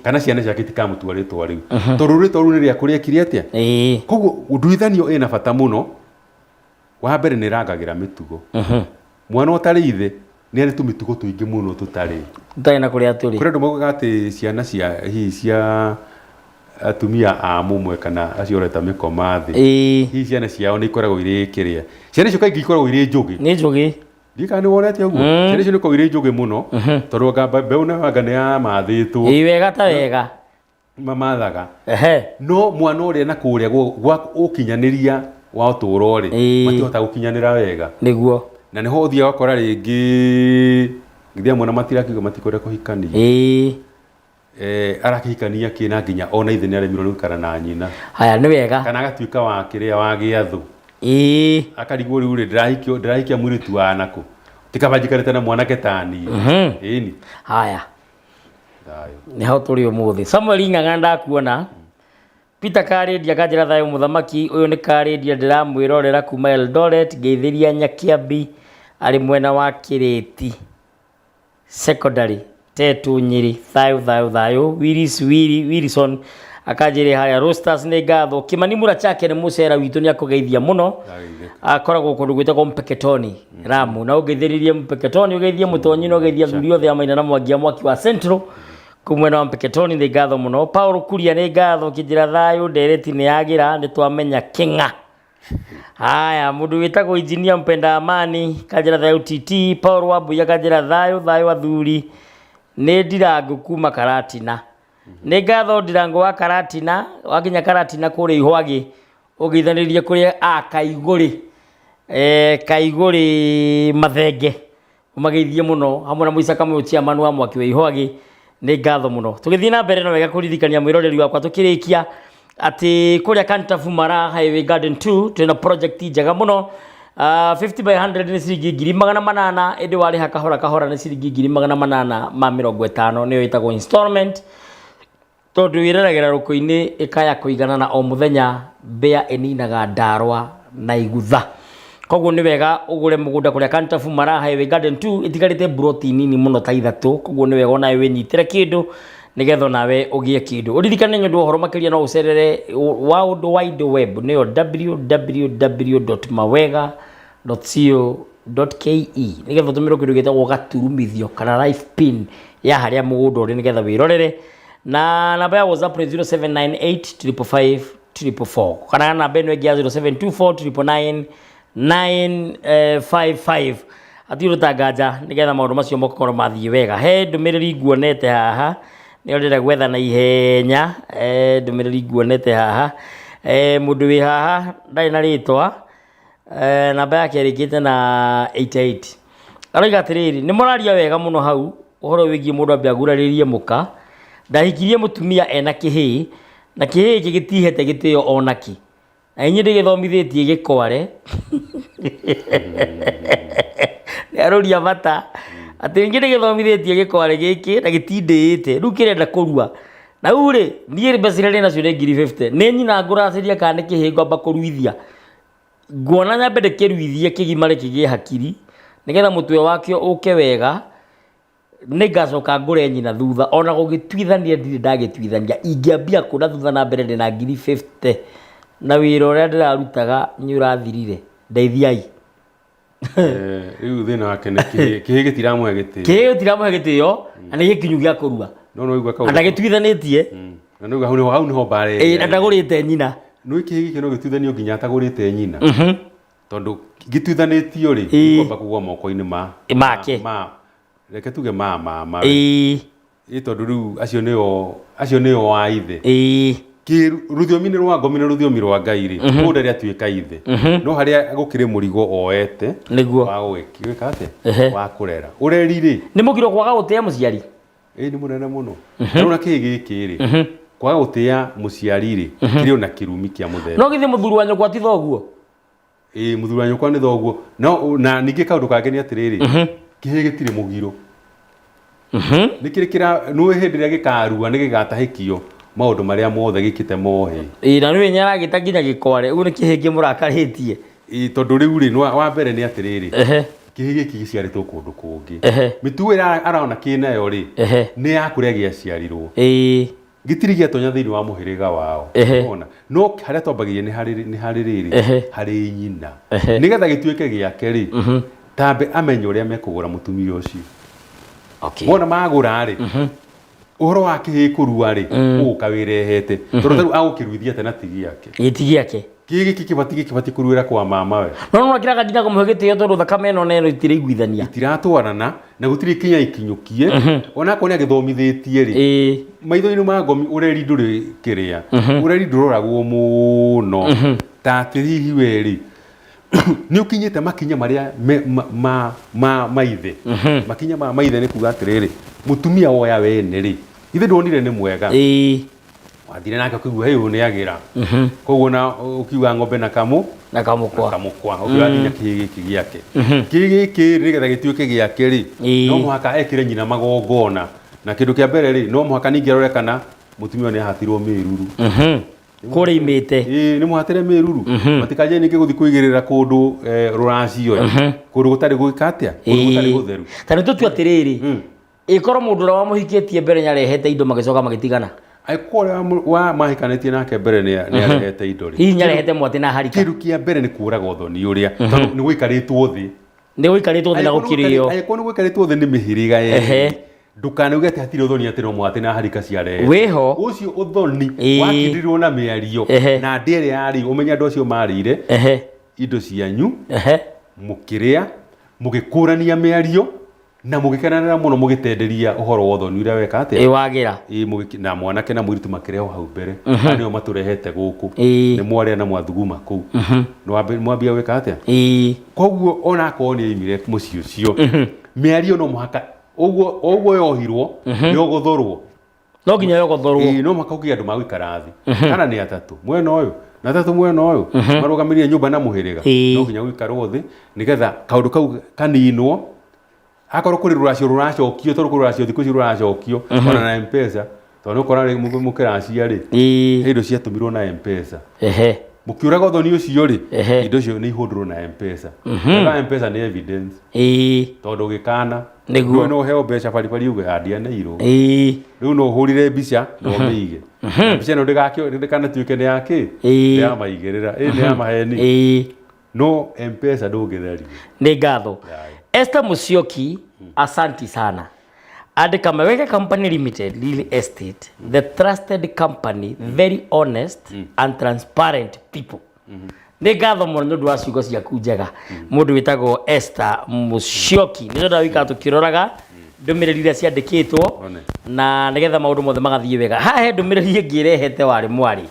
kana ciana ciake itikamũtua rĩtwa rĩu, tondũ rĩtwa rĩu nĩ rĩa kũrĩa ekire atĩa. Koguo nduithanio ĩna bata mũno. Wa mbere, nĩ ĩrangagĩra mĩtugo. Mwana ũtarĩ ithe nĩ arĩ tũmĩtugo tũingĩ mũno tũtarĩ Tũtarĩ na kũrĩa tũrĩ. Kũrĩ andũ maugaga atĩ ciana cia hihi cia atumia a mũmwe kana acio ũreta mĩkoma thĩ, hihi ciana ciao nĩ ikoragwo irĩ kĩrĩa, ciana icio kaingĩ ikoragwo irĩ njũgĩ. Nĩ njũgĩ. Ndiũĩ kana nĩ wonete ũguo. Ciana icio nĩ ikoragwo irĩ njũgĩ mũno, tondũ anga mbeũ nayo anga nĩ yamathĩtwo. Ĩĩ, wega ta wega. Mamathaga. No mwana ũrĩa na kũrĩa gwa ũkinyanĩria wa ũtũũro rĩ, matihota gũkinyanĩra wega. Nĩguo. Na nĩho ũthiaga ũgakora rĩngĩ githĩ amwe na matirakiuga matikwenda kũhikania. Arakĩhikania kĩ na nginya ona ithe nĩ aremirwo nĩ gũikara na nyina. Haya, nĩ wega. Kana agatuĩka wa kĩrĩa, wa gĩathũ, akarigwo rĩu rĩ, ndĩrahikio, ndĩrahikia mũirĩtu wa nakũ, tikaba njikarĩte na mwanake ta niĩ. Ĩni. Haya. Thayũ. Nĩ ho tũrĩ ũmũthĩ. Samuel Ng'ang'a ndakuona. Peter Karĩndia kanjĩra thayũ mũthamaki, ũyũ nĩ Karĩndia ndĩramwĩrorera kuma Eldoret, ngeithĩria Nyakĩambi arĩ mwena wa Kĩrĩti Secondary, Tetu Nyĩrĩ, thayũ thayũ thayũ. Willis Willy Wilson akanjĩra harĩa Roasters nĩ ngatho. Kĩmani Mũrachake nĩ mũcera witũ nĩ akũgeithia mũno. Ndageithĩka. Akoragwo kũndũ gwĩtagwo Mpeketoni Ramu, na ũngeithĩrĩrie Mpeketoni, ũgeithie Mũtonyi, na ũgeithie athuri othe a Maina na Mwangi a Mwaki wa Central kũu mwena wa Mpeketoni, nĩ ngatho mũno. Paul Kuria nĩ ngatho, kĩnjĩra thayũ, ndereti nĩ yagĩra, nĩ twamenya kĩng'a. Haya, mũndũ wĩtagwo injinia mpenda amani kanjĩra thayũ TT. Paul Wambuya kanjĩra thayũ thayũ athuri, nĩ Ndirangu kuma Karatina. Nĩ ngatho Ndirangu wa Karatina, wakinya Karatina kũrĩa Ihwagĩ ũgeithanĩrie kũrĩa a Kaigũrĩ, Kaigũrĩ Mathenge, ũmageithie mũno hamwe na Mũica Kamũyũ chairman wa Mwaki wa Ihwagĩ, nĩ ngatho mũno. Tũgĩthiĩ na mbere no wega kũririkania mwĩroreri wakwa tũkĩrĩkia atĩ kũrĩa Kantafu Mara Highway Garden 2 twĩna project njega mũno. 50 by 100 nĩ ciringi 800,000, ĩndĩ warĩha kahora kahora nĩ ciringi 850,000, nĩyo ĩtagwo installment, tondũ wĩreragĩra rũkũ-inĩ ĩkaya kũiganana o mũthenya, mbĩa ĩninaga ndarwa na igutha. Koguo nĩ wega ũgũre mũgũnda kũrĩa Kantafu Mara Highway Garden 2, ĩtigarĩte mburoti nini mũno ta ithatũ, koguo nĩ wega onawe wĩnyitĩre kĩndũ nĩgetha onawe ũgĩe kĩndũ. Ũririkane nĩ ũndũ wa ũhoro makĩria no ũcerere World Wide Web, nĩyo www.mawega.co.ke, nĩgetha ũtũmĩrwo kĩndũ gĩtagwo gaturumithio kana life pin ya harĩa mũgũnda ũrĩ nĩgetha wĩrorere. Na namba ya WhatsApp nĩ 0798 555 444, kana namba ĩno ĩngĩ ya 0724 999 55. Hatirĩ ũtanganja nĩgetha maũndũ macio makorwo mathiĩ wega. He ndũmĩrĩri nguonete haha nĩyo ndĩrenda gwetha na ihenya. Ndũmĩrĩri nguonete haha, mũndũ wĩ haha ndarĩ na rĩtwa, namba yake ĩrĩkĩte na 88, aroiga atĩrĩrĩ, nĩ mũraria wega mũno hau ũhoro wĩgiĩ mũndũ ambe agurarĩrie mũka. Ndahikirie mũtumia ena kĩhĩĩ, na kĩhĩĩ gĩkĩ gĩtihete gĩtĩo onakĩ, na inyuĩ ndĩgĩthomithĩtie gĩkware. Nĩ arũria bata atĩ inyuĩ ndĩgĩthomithĩtie gĩkware gĩkĩ na gĩtindĩĩte, rĩu kĩrenda kũrua. Na rĩu rĩ, niĩ mbeca iria ndĩ nacio nĩ 50,000, nĩ nyina ngũracĩria kana nĩ kĩhĩĩ ngwamba kũruithia? Nguona nyambe ndĩkĩruithie kĩgimare kĩgĩe hakiri, nĩgetha mũtwe wakĩo ũke wega, nĩngacoka ngũre nyina thutha. Ona gũgĩtuithania ndirĩ ndagĩtuithania, ingĩambia kũ na thutha na mbere ndĩna 50,000, na wĩra ũrĩa ndĩrarutaga nĩ ũrathirire, ndeithiai. Rĩu thĩna wake nĩ kĩhĩ, kĩhĩ gĩtiramũhe gĩtĩo. Kĩhĩ gĩtiramũhe gĩtĩo na nĩ gĩkinyu gĩa kũrua. No nĩwaigua Na kaũndũ. ndagĩtuithanĩtie. Na nĩwaigua hau nĩho mbara Ĩĩ, ĩrĩa na ĩrĩ. ndagũrĩte nyina. Nĩũĩ kĩhĩ gĩkĩ no gĩtuithanio nginya atagũrĩte nyina. Tondũ gĩtuithanĩtio rĩ, gĩkwamba kũgũa moko-inĩ ma Make. ma reke tuge ma mama. Ĩ tondũ rĩu acio nĩo a ithe. Kĩ rũthiomi-inĩ rwa ngomi na rũthiomi rwa Ngai rĩ, mũndũ ndarĩ atuĩka ithe. No harĩa gũkĩrĩ mũrigo oete Nĩguo. wa gwĩka atĩa? Wa kũrera. Ũreri rĩ, Nĩ mũgiro kwaga gũtĩa mũciari? Ĩ nĩ mũnene mũno. Na rĩu na kĩĩ gĩkĩ rĩ, kwaga gũtĩa mũciari rĩ, kĩrĩ ona kĩrumi kĩa mũthemba. No githĩ mũthuri wa nyũkwa ti thoguo? Ĩ mũthuri wa nyũkwa nĩ thoguo. No na ningĩ kaũndũ kangĩ nĩ atĩrĩrĩ, kĩhĩ gĩtirĩ mũgiro. Nĩ kĩrĩ kĩra nĩũĩ hĩndĩ ĩrĩa gĩkarua nĩ gĩgatahĩkio maũndũ marĩa mothe gĩkĩte mohe. Ĩĩ, na nĩwe nĩaragĩta nginya gĩkware, ũguo nĩ kĩhĩ kĩmũrakarĩtie. Ĩĩ, tondũ rĩu rĩ, wa mbere nĩ atĩrĩrĩ, kĩhĩ gĩkĩ gĩciarĩtwo kũndũ kũngĩ. Mĩtugo ĩrĩa arona kĩnayo rĩ, nĩ ya kũrĩa gĩaciarirwo. Gĩtirĩ gĩatonya thĩinĩ wa mũhĩrĩga wao. Ona no harĩa twambagĩrĩria nĩ harĩ nĩ harĩ rĩrĩ, harĩ nyina. Nĩgetha gĩtuĩke gĩake rĩ, tambe amenye ũrĩa mekũgũra mũtumia ũcio. Wona magũra rĩ, ũhoro wa kĩhĩ kũrua rĩ, ũgũka wĩrehete. Tondũ tarĩu agũkĩruithia atĩa na ti gĩake? Ĩ ti gĩake. Kĩhĩ gĩkĩ gĩbatiĩ kũruĩra kwa mama we. No no kĩraga nginya kũmũhe gĩtĩo tondũ thakame ĩno na ĩno itiraiguithania. Itiratwarana na gũtirĩ kinya ikinyũkie. Onakorwo nĩ agĩthomithĩtie rĩ, maitho-inĩ ma ngomi ũreri ndũrĩ kĩrĩa. Ũreri ndũroragwo mũno. Ta atĩ hihi we rĩ, nĩ ũkinyĩte makinya marĩa ma maithe. Makinya ma maithe nĩ kuga atĩrĩrĩ, mũtumia woya wene rĩ, ithe ndwonire nĩ mwega. Wathire nake ũkĩigua hey, ũyũ nĩ agĩra. Koguo na ũkiuga ng'ombe na kamũ Na kamũkwa. Na kamũkwa. Ũkiuga nginya kĩhĩ gĩkĩ gĩake. Kĩhĩ gĩkĩ rĩ, nĩgetha gĩtuĩke gĩake rĩ, no mũhaka ekĩre nyina magongona. Na kĩndũ kĩa mbere rĩ, no mũhaka ningĩ arore kana mũtumia ũyũ nĩ ahatirwo mĩruru. Kũrĩa imĩte. Ĩĩ, nĩ mũhatĩre mĩruru. Matikanjie ningĩ gũthiĩ kũigĩrĩra kũndũ rũracio ĩ. Kũndũ gũtarĩ gwĩka atĩa? Kũndũ gũtarĩ gũtheru. Ta nĩ tũtue atĩrĩrĩ, ĩkorwo mũndũ ũrĩa wamũhikĩtie mbere nĩarehete indo magĩcoka magĩtigana. Angĩkorwo ũrĩa wa mahikanĩtie nake mbere nĩ arehete indo rĩ, Hihi nĩarehete mwatĩ na harika. Kĩndũ kĩa mbere nĩ kũraga ũthoni ũrĩa, tondũ nĩ gũikarĩtwo thĩ. Nĩ gũikarĩtwo thĩ na gũkĩrĩo. Angĩkorwo nĩ gũikarĩtwo thĩ nĩ mĩhĩrĩga Ehe. yerĩ, ndũkanauge atĩ hatirĩ ũthoni, atĩ no mwatĩ na harika ciarehe. Wĩho. Ũcio ũthoni wakindirwo na mĩario na ndĩa ĩrĩa yarĩirwo, ũmenye andũ acio marĩire indo cianyu, mũkĩrĩa, mũgĩkũrania mĩario na mũgĩkenanĩra mũno, mũgĩtenderia ũhoro wa ũthoni ũrĩa weka atĩa. Ĩ wagĩra. Ĩ, na mwanake na mũirĩtu makĩrehwo hau mbere. Aya nĩo matũrehete gũkũ. Nĩ mwarĩa na mwathuguma kũu. Nĩ mwambia gwĩka atĩa? Koguo ona akorwo nĩ aimire mũciĩ ũcio, mĩario no mũhaka ũguo ũguo yohirwo yogothorwo. No nginya yogothorwo. Ĩĩ, no mũhaka ũkĩge andũ magũikara thĩ, kana nĩ atatũ mwena ũyũ na atatũ mwena ũyũ, marũgamĩrĩre nyũmba na mũhĩrĩga. No nginya gũikarwo thĩ nĩgetha kaũndũ kau kaninwo. Akorwo kũrĩ rũracio rũracokio, tondũ kũrĩ rũracio thikũ ici rũracokio ona na Mpesa, tondũ nĩ ũkora rĩ mũkĩracia rĩ, he indo ciatũmirwo na Mpesa. Mũkĩũraga ũthoni ũcio rĩ, indo icio nĩ ihũndũrwo na Mpesa. Wega, Mpesa nĩ evidence, tondũ ũgĩkana ndũĩ no ũheo mbeca baribari uge andianeirwo. Rĩu no ũhũrire mbica na ũmĩige. Na mbica ĩno ndĩkanatuĩke nĩ ya kĩ, nĩ ya maigĩrĩra, ĩ nĩ ya maheni. No Mpesa ndũngĩtheria. Nĩ ngatho. Esther Musyoki, asanti sana. Andĩka Mawega Company Limited, Real Estate, the trusted company, very honest and transparent people. Nĩ ngatho mũno nĩ ũndũ wa ciugo ciaku njega, mũndũ wĩtagwo Esther Musyoki. Nĩ tondũ wikara tũkĩroraga ndũmĩrĩri iria ciandĩkĩtwo One. na nĩgetha maũndũ mothe magathiĩ wega. Haha he ndũmĩrĩri ĩngĩ ĩrehete warĩ mwarĩ.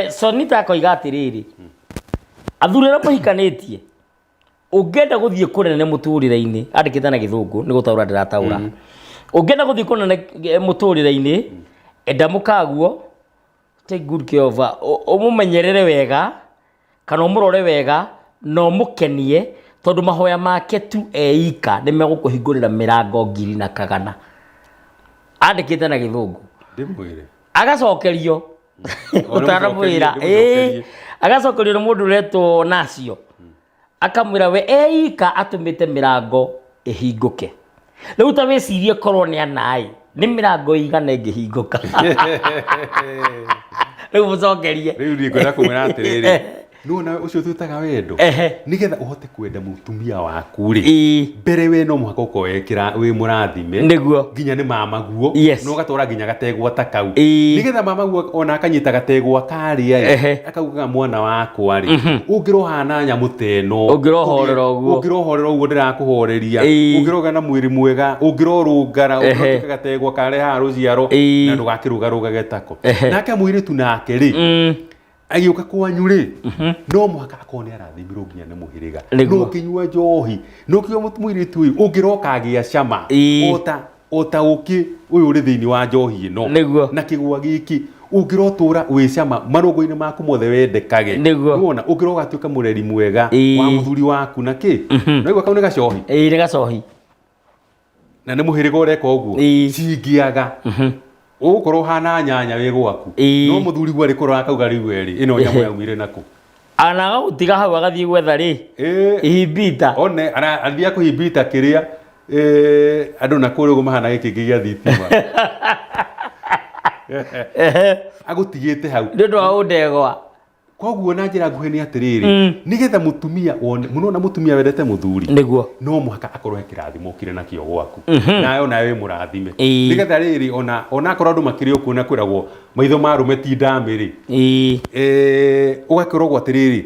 Sonita akoiga atĩrĩrĩ, athuri arĩa mũhikanĩtie, ũngĩenda gũthiĩ kũnene mũtũrĩre-inĩ, andĩkĩte na Gĩthũngũ, nĩ gũtaũra ndĩrataũra, ũngĩenda gũthiĩ kũnene mũtũrĩre-inĩ, enda mũkaguo, take good care of her, ũmũmenyerere wega kana ũmũrore wega na ũmũkenie, tondũ mahoya make tu eika nĩ megũkũhingũrĩra mĩrango ngiri na kagana. Andĩkĩte na Gĩthũngũ. Ndĩmwĩre. Agacokerio ũtanamwĩra. Ndĩmũcokerie. Ĩĩ, agacokerio nĩ mũndũ ũretwo nacio, akamwĩra we eika atũmĩte mĩrango ĩhingũke. Rĩu ta wĩcirie, korwo nĩ anaĩ, nĩ mĩrango ĩigana ĩngĩhingũka? Rĩu mũcokerie. Rĩu niĩ ngwenda kũmwĩra atĩrĩrĩ, nĩwona ũcio twĩtaga wendo, nĩgetha ũhote kwenda mũtumia waku rĩ, mbere we no mũhaka ũkorwo wĩ mũrathime nginya nĩ mamaguo, na ũgatwara nginya gategwa ta kau, nĩgetha mamaguo ona akanyita gategwa karĩa ĩ, akaugaga, "Mwana wakwa rĩ, ũngĩrohana nyamũ ta ĩno." Ũngĩrohorera ũguo. Ũngĩrohorera ũguo ndĩrakũhoreria, ũngĩrogĩa na mwĩrĩ mwega, ũngĩrorũngara, ũngĩrotuĩka gategwa karehaga rũciaro, na ndũgakĩrũgarũgage tako. Nake mũirĩtu nake rĩ, agĩũka kwanyu rĩ, no mũhaka akorwo nĩ arathimirwo nginya nĩ mũhĩrĩga. No ũkĩnyua njohi, no ũkĩnyua, mũirĩtu ũyũ ũngĩroka agĩa cama ota ũkĩ ũyũ ũrĩ thĩinĩ wa njohi ĩno na kĩgwa gĩkĩ, ũngĩrotũra wĩ cama marũngo-inĩ maku mothe wendekage. Nĩwona ũngĩroga tuĩka mũreri mwega wa mũthuri waku na kĩ, naigua kau nĩ gacohi. Ĩĩ, nĩ gacohi. Na nĩ mũhĩrĩga ũreka ũguo, cingĩaga ũgũkorwo ũhana nyanya wĩ gwaku, no mũthuri guo arĩkorwo akauga, "Rĩu erĩ ĩno nyamũ yaumire nakũ?" Ana agagũtiga hau agathiĩ gwetha rĩ ihimbita. One athiĩ kũhimbita kĩrĩa andũ na kũrĩa ũguo mahana gĩkĩngĩ gĩa thitima, agũtigĩte hau. Nĩ ũndũ wa ũndegwa. Koguo na njĩra nguhĩ nĩ atĩrĩrĩ, nĩgetha mũtumia wone mũno na mũtumia wendete mũthuri, no mũhaka akorwo he kĩrathimo ũkire nakĩo gwaku, nawe onawe wĩ mũrathime, nĩgetha rĩrĩ ona akorwo andũ makĩrĩ okuo na kwĩragwo maitho ma arũme ti ndamĩ rĩ, ũgakĩrogwo atĩrĩrĩ,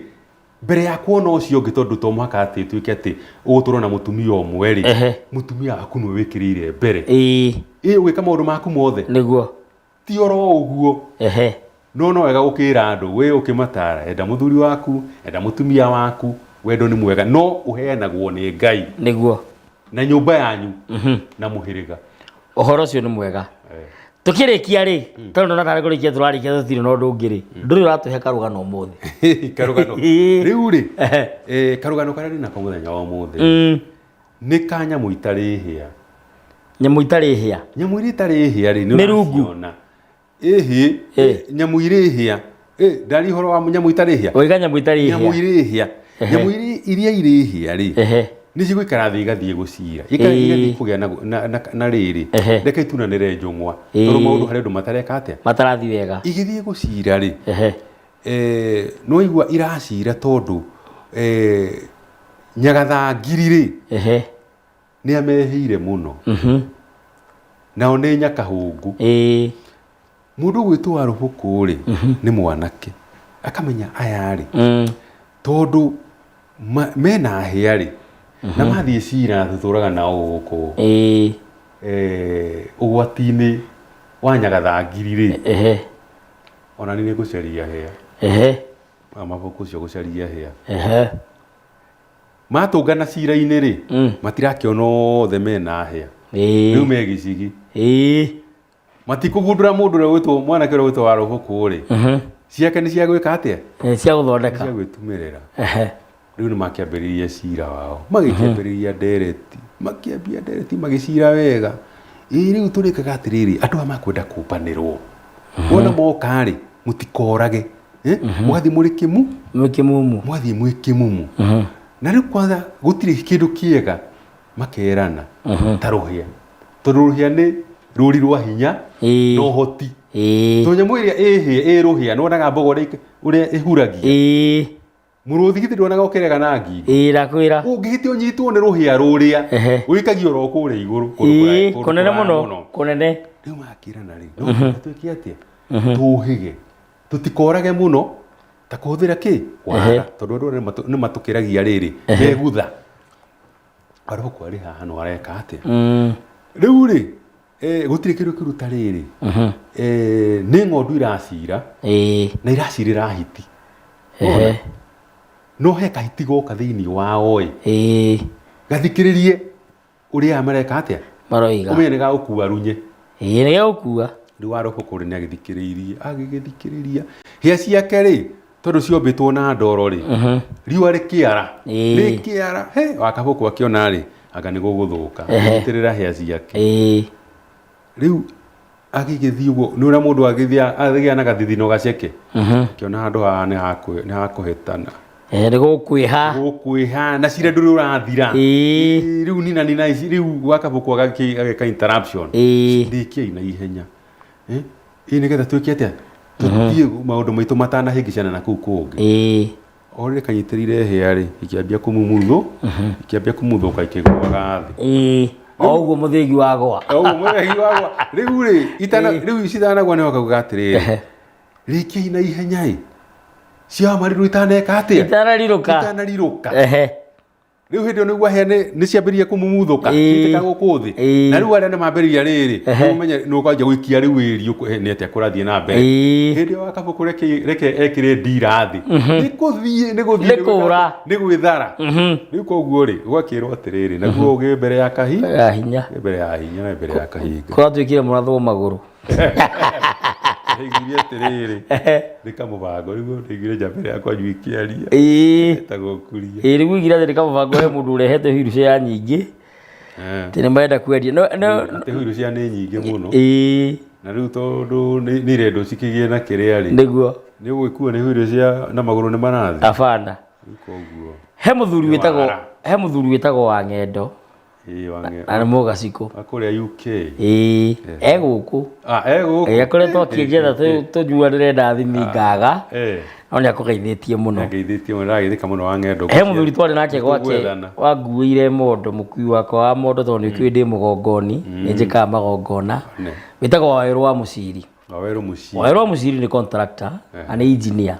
mbere ya kuona ũcio ũngĩ, tondũ to mũhaka atĩ tuĩke atĩ ũgũtũrwo na mũtumia ũmwe rĩ, mũtumia waku nĩwe wĩkĩrĩire mbere, ĩ ũgĩka maũndũ maku mothe. Ti oro ũguo. No no wega gũkĩra andũ wĩ ũkĩmatara, enda mũthuri waku, enda mũtumia waku, wendo nĩ mwega no ũheanagwo nĩ Ngai na nyũmba yanyu na mũhĩrĩga. Ũhoro ũcio nĩ mwega. Tũkĩrĩkia rĩ, tondũ ndona tarĩ kũrĩkia tũrarĩkia, tũtirĩ na ũndũ ũngĩ rĩ, ndũrĩ ũratũhe karũgano ũmũthĩ? Karũgano rĩu rĩ, karũgano karĩa ndĩ nako mũthenya wa ũmũthĩ nĩ ka nyamũ itarĩ hĩa. Nyamũ itarĩ hĩa. Nyamũ iria itarĩ hĩa rĩ, nĩ Mĩrungu. ũraciona. Ĩhĩ, nyamũ irĩ hĩa. Ndaria ũhoro wa nyamũ itarĩ hĩa. Waiga nyamũ itarĩ Nyamũ hĩa. irĩ hĩa. Nyamũ iria irĩ hĩa rĩ, nĩ cigũikara thĩ igathiĩ gũcira. Igathiĩ kũgĩa na rĩrĩ. Reke itunanĩre njũng'wa. Tondũ maũndũ harĩ ũndũ matareka atĩa? Matarathiĩ wega. Igĩthiĩ gũcira rĩ, nĩ waigua iracira tondũ Nyagathangiri rĩ, nĩ amehĩire mũno. Nao nĩ nyakahũngũ. Mũndũ ũgwĩtwo Warũbũkũ rĩ, nĩ mwanake. Akamenya aya rĩ, tondũ mena hĩa rĩ, na mathiĩ cira na tũtũraga nao gũkũ. Ũgwati-inĩ wa Nyagathangiri rĩ, ona niĩ nĩ ngũcaria hĩa. Mabuku ũcio gũcaria hĩa. Matũngana cira-inĩ rĩ, matirakĩona othe mena hĩa. Rĩu me gĩcigi. Matikũgundũra mũndũ ũrĩa ũgwĩtwo mwanake ũrĩa ũgwĩtwo Warũbũkũ rĩ, ciake nĩ cia gwĩka atĩa? Cia gũthondeka. Cia gwĩtumĩrĩra. Rĩu nĩ makĩambĩrĩria cira wao. Magĩkĩambĩrĩria ndereti. Makĩambia ndereti magĩcira wega. Ĩ rĩu tũrĩkaga atĩrĩrĩ, andũ aya makwenda kũmbanĩrwo. Wona moka rĩ, mũtikorage. Mũgathiĩ mũrĩ kĩmu? Mwĩ kĩmumu. Mũgathiĩ mwĩ kĩmumu. Na rĩu kwanza gũtirĩ kĩndũ kĩega makerana ta rũhĩa. Tondũ rũhĩa nĩ rũri rwa hinya na ũhoti. Tondũ nyamũ ĩrĩa ĩ hĩa ĩ rũhĩa, nĩwonaga mbogo ũrĩa ĩhuragia. Mũrũthi githĩ ndwonaga ũkĩrega na ngingo? Ĩĩ, ndakwĩra. Ũngĩhĩtia ũnyitwo nĩ rũhĩa rũrĩa, ũikagio oro kũrĩa igũrũ, kũndũ kũraya, kũndũ Kũnene kũraya mũno, mũno. kũnene. Rĩu makĩrana rĩ, no nginya twĩke atĩa? Tũhĩge. Tũtikorage mũno ta kũhũthĩra kĩ? Wara. Tondũ andũ arĩa nĩ matũkĩragia rĩrĩ, megutha. Arũkũ arĩ haha no areka atĩa? Rĩu rĩ, gũtirĩ kĩndũ kĩũru ta rĩrĩ. Nĩ ng'ondu iracira na iracirĩra hiti. No he kahiti goka thĩinĩ wao ĩ. Gathikĩrĩrie ũrĩa aya mareka atĩa? Maroiga. Ũmenye nĩ gagũkua runye. Ĩĩ, nĩ gagũkua. Rĩu Warũbũkũ rĩ nĩ agĩthikĩrĩirie, agĩgĩthikĩrĩria. Hĩa ciake rĩ, tondũ ciombĩtwo na ndoro rĩ, riũa rĩkĩara, rĩkĩara, he, Wakabũkũ akĩona rĩ, anga nĩ gũgũthũka, agĩitĩrĩra hĩa ciake. Rĩu agĩgĩthiĩ ũguo, nĩ ũrĩa mũndũ agĩthiĩ agĩa na gathithino gaceke, akĩona handũ haha nĩ hakũhĩtana. Nĩ gũkwĩha. Gũkwĩha, na cira ndũrĩ ũrathira. Rĩu nina nina ici, rĩu Wakabũkũ agĩka interruption. Rĩkiai na ihenya. Ĩ nĩgetha twĩke atĩa? Tũthiĩ maũndũ maitũ matanahĩngĩcana na kũu kũngĩ. O rĩrĩ kanyitĩrĩire hĩa rĩ, ikĩambia kũmumuthũ, ikĩambia kũmuthũka ikĩgũaga thĩ. O ũguo mũthĩgi wagwa. O ũguo mũthĩgi wagwa. Rĩu rĩ, rĩu citanagwa nĩ wakauga atĩrĩrĩ, rĩkiai na ihenya ĩ. Cia Wamarirũ itaneka atĩa? Itanarirũka. Itanarirũka. Rĩu hĩndĩ ĩyo nĩguo hĩa nĩ ciambĩrĩria kũmumuthũka, ciitĩka gũkũ thĩ. Na rĩu arĩa nĩ mambĩrĩria rĩrĩ, rĩu ũmenye nĩ ũkwanjia gũikia rĩu wĩri nĩ atĩa kũrathiĩ na mbere. Hĩndĩ ĩyo Wakabũkũ reke ekĩre ndira thĩ. Nĩ kũthiĩ, nĩ gũthiĩ, Nĩ kũũra. nĩ gwĩthara. Rĩu koguo rĩ, gwakĩrwo atĩrĩrĩ, naguo ũgĩ mbere ya kahi, Ya hinya. mbere ya hinya na mbere ya kahinga. Kũratuĩkire mũrathwo magũrũ. Ndaiguire atĩrĩrĩ, nĩ kamũbango, rĩu ndaiguire njamba ĩrĩa yakwa njui ĩkĩaria. Ĩtagwo Kuria. Ĩĩ, rĩu ũiguire atĩ nĩ kamũbango he mũndũ ũrehete wheelchair nyingĩ. Atĩ nĩ marenda kwendia. No, no, Atĩ wheelchair nĩ nyingĩ mũno. Na rĩu tondũ nĩ irendwo cikĩgĩe na kĩrĩa rĩ. Nĩguo. Nĩ ũgũgĩkuo nĩ wheelchair na magũrũ nĩ marathiĩ. Abana. Rĩu koguo. He mũthuri Nĩ wĩtagwo, wara. he mũthuri wĩtagwo Wang'endo. Ĩĩ, Wang'endo. Na nĩ mũgacikũ. Wa kũrĩa UK. Ĩĩ, e gũkũ. Ah, e gũkũ. Ĩĩ, akoretwo akĩnjetha tũnyuanĩre ndathimi ngaga. No nĩ akũgeithĩtie mũno. Nĩangeithĩtie mũno, ndĩrageithĩka mũno Wang'endo. He mũthuri twarĩ nake gwake Tũgwethana. wanguĩire mondo, mũkui wakwa wa mondo tondũ nĩ ũkĩũĩ ndĩ mũgongoni, nĩ njĩkaga magongona. Wĩtagwo Wawerũ wa Mũciri. Wawerũ Mũciri. Wawerũ wa Mũciri nĩ contractor na nĩ engineer.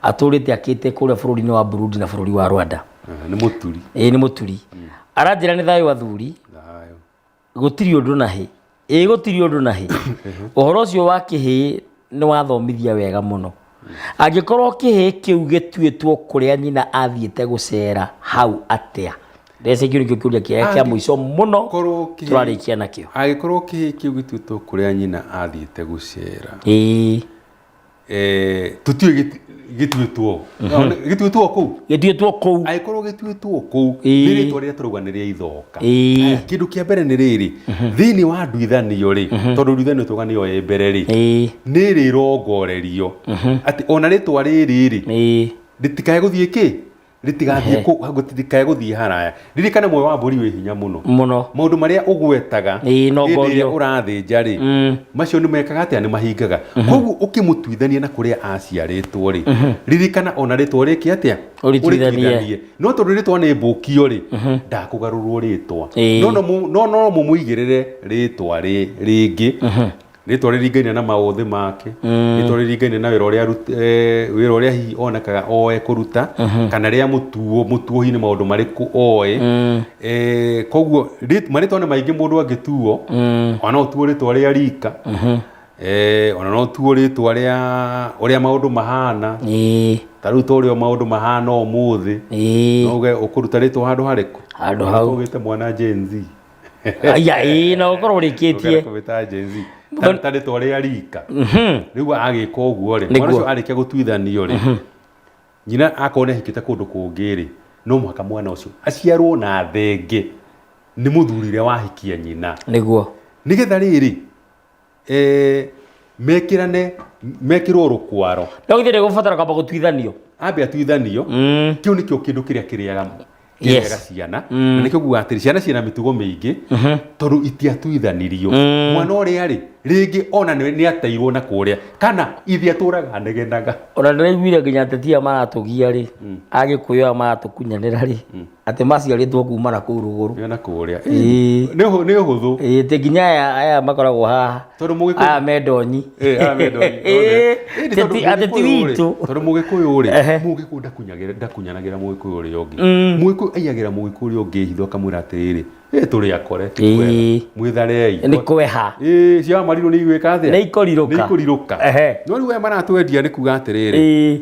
Atũrĩte akĩte kũrĩa bũrũri-inĩ wa Burundi na bũrũri wa Rwanda. Nĩ mũturi. Ĩĩ nĩ mũturi. Aranjĩra nĩ thayũ athuri. Thayũ. Gũtirĩ ũndũ na hĩ. Ĩĩ gũtirĩ ũndũ na hĩ. Ũhoro ũcio wa kĩhĩĩ nĩ wathomithia wega mũno. Angĩkorwo kĩhĩĩ kĩu gĩtuĩtwo kũrĩa nyina athiĩte gũcera hau atĩa? Ndeci kĩu nĩkĩo kĩũria kĩrĩa kĩa mũico mũno tũrarĩkia nakĩo. Angĩkorwo kĩhĩĩ kĩu gĩtuĩtwo kũrĩa nyina athiĩte gũcera. Tũtiũĩ Gĩtuĩtwo gĩtuĩtwo kũu. Gĩtuĩtwo kũu. Angĩkorwo gĩtuĩtwo kũu, nĩ rĩtwa rĩrĩa tũrauga nĩ rĩa ithoka. Ĩĩ. Aya, kĩndũ kĩa mbere nĩ rĩrĩ, thĩinĩ wa nduithanio rĩ, tondũ nduithanio tauga nĩyo ĩ mbere rĩ, nĩ rĩrongorerio atĩ ona rĩtwa rĩrĩ rĩ, rĩtikae gũthiĩ kĩ, rĩtigathiĩ rĩtikae gũthiĩ haraya. Ririkana muoyo wa mbũri wĩ hinya mũno. Mũno. Maũndũ marĩa ũgwetaga Ĩĩ, no hĩndĩ ĩrĩa ngorio. ũrathĩnja rĩ, macio nĩ mekaga atĩa? Nĩ mahingaga. Koguo ũkĩmũtuithania na kũrĩa aciarĩtwo rĩ, ririkana ona rĩtwa rĩke atĩa? Ũrĩtuithanie. Ũrĩtuithanie. No tondũ rĩtwa nĩ mbũkio rĩ, ndakũgarũrwo rĩtwa. No mũmũigĩrĩre rĩtwa rĩngĩ, rĩtwa rĩringaine na maũthĩ make, rĩtwa rĩringaine na wĩra ũrĩa wĩra ũrĩa hihi onekaga oe kũruta, kana rĩa mũtuo, mũtuo hihi nĩ maũndũ marĩkũ oĩ. Koguo marĩtwa nĩ maingĩ mũndũ angĩtuo. Ona no ũtuo rĩtwa rĩa rika, ona no ũtuo rĩtwa rĩa ũrĩa maũndũ mahana. Ta rĩu ta ũrĩa maũndũ mahana ũmũthĩ, no uge ũkũruta rĩtwa handũ harĩkũ? Handũ hau. Ũgĩte mwana Gen Z. Aya, ĩĩ, na ũkorwo ũrĩkĩtie. Ũkenda kũmĩta Gen Z. Ta rĩtwa rĩa rika. Rĩu agĩka ũguo rĩ, mwana ũcio arĩkia gũtuithanio rĩ, nyina akorwo nĩ ahikĩte kũndũ kũngĩ rĩ, no mũhaka mwana ũcio aciarwo na thenge nĩ mũthuri ũrĩa wahikia nyina. Nĩguo. Nĩgetha rĩrĩ, mekĩrane, mekĩrwo rũkwaro. No githĩ ndĩgũbatara kwamba gũtuithanio? Ambe atuithanio. Kĩu nĩkĩo kĩndũ kĩrĩa kĩrĩaga kĩrĩaga ciana. Na nĩkĩo nguga atĩrĩ, ciana ciĩna mĩtugo mĩingĩ tondũ itiatuithanirio. Mwana ũrĩa rĩ, rĩngĩ ona nĩ ateirwo na kũrĩa, kana ithe atũraga anegenaga. Ona ndĩraiguire nginya ateti aya maratũgia rĩ, Agĩkũyũ aya maratũkunyanĩra rĩ, atĩ maciarĩtwo kuma na kũu rũgũrũ. Na kũrĩa. Ĩĩ. Nĩ ũhũthũ. Ĩĩ, atĩ nginya aya makoragwo haha. Tondũ mũgĩkũyũ Aya mendonyi. Aya mendonyi. Ĩĩ, Ĩĩ, tondũ ateti mũgĩkũyũ rĩ, witũ. tondũ mũgĩkũyũ rĩ, mũgĩkũyũ ndakunyanagĩra mũgĩkũyũ ũrĩa ũngĩ. Mũgĩkũyũ aiyagĩra mũgĩkũyũ ũrĩa ũngĩ hitho akamwĩra atĩrĩrĩ, ĩ tũrĩ akore, ti kwega. Mwĩtharei. Nĩ kweha. Ĩĩ, cia marirũ nĩ igwĩka atĩa? Nĩ ikũrirũka. Nĩ ikũrirũka. No rĩu aya maratwendia nĩ kuga atĩrĩrĩ,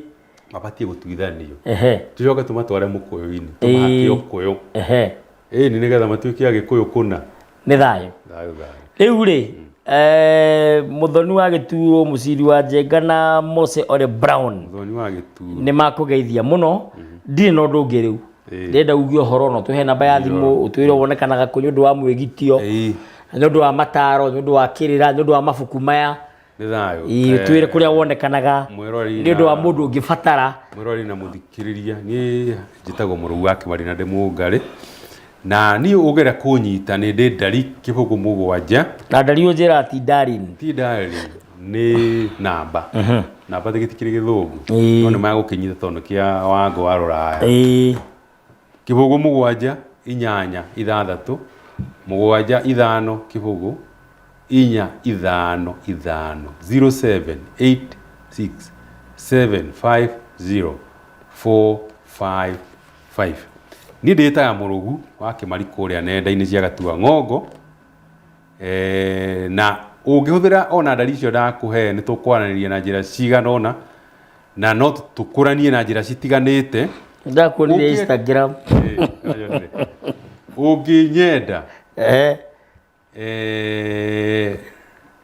mabatiĩ gũtuithanio. Tũcoke tũmatware mũkũyũ-inĩ, tũmahake ũkũyũ. Ĩĩ, nĩ nĩgetha matuĩke Agĩkũyũ kũna. Nĩ thayũ. Thayũ thayũ. Rĩu rĩ, Mũthoni wa Gĩturo, Mũciri wa Njenga na Mose Ole Brown. Mũthoni wa Gĩturo. Nĩ makũgeithia mũno. Ndirĩ na ũndũ ũngĩ rĩu. Ndĩrenda uge ũhoro no tũhe namba ya thimũ, ũtwĩre wonekanaga kũ nĩ ũndũ wa mwĩgitio, nĩ ũndũ wa mataro, nĩ ũndũ wa kĩrĩra, nĩ ũndũ wa mabuku maya. Nĩ thayũ. Ĩĩ, ũtwĩre kũrĩa wonekanaga Mwĩroreri nĩ ũndũ wa mũndũ ũngĩbatara. Mwĩroreri na mũthikĩrĩria, niĩ njĩtagwo Mũrũu wa Kĩmari na ndĩ Mũngarĩ. Na niĩ ũngĩenda kũnyita nĩ ndĩ ndari kĩbũgũ mũgwanja. Na ndari ũnjĩraga ti ndarini. Ti ndarini, nĩ namba. Namba gĩtikĩrĩ gĩthũngũ. No nĩ magũkĩnyita tondũ kĩa wango wa rũraya. Kĩbũgũ mũgwanja, inyanya, ithathatũ, mũgwanja, ithano, kĩbũgũ, inya, ithano, ithano, 0786 750 455. Niĩ ndĩĩtaga Mũrũgu wa Kĩmari kũrĩa nenda-inĩ cia Gatua Ng'ongo. Na ũngĩhũthĩra ona ndari icio ndakũhe, nĩ tũkwaranĩria na njĩra cigana ũna, na no tũkũranie na njĩra citiganĩte. Ndakuonire Instagram. Ũngĩnyenda,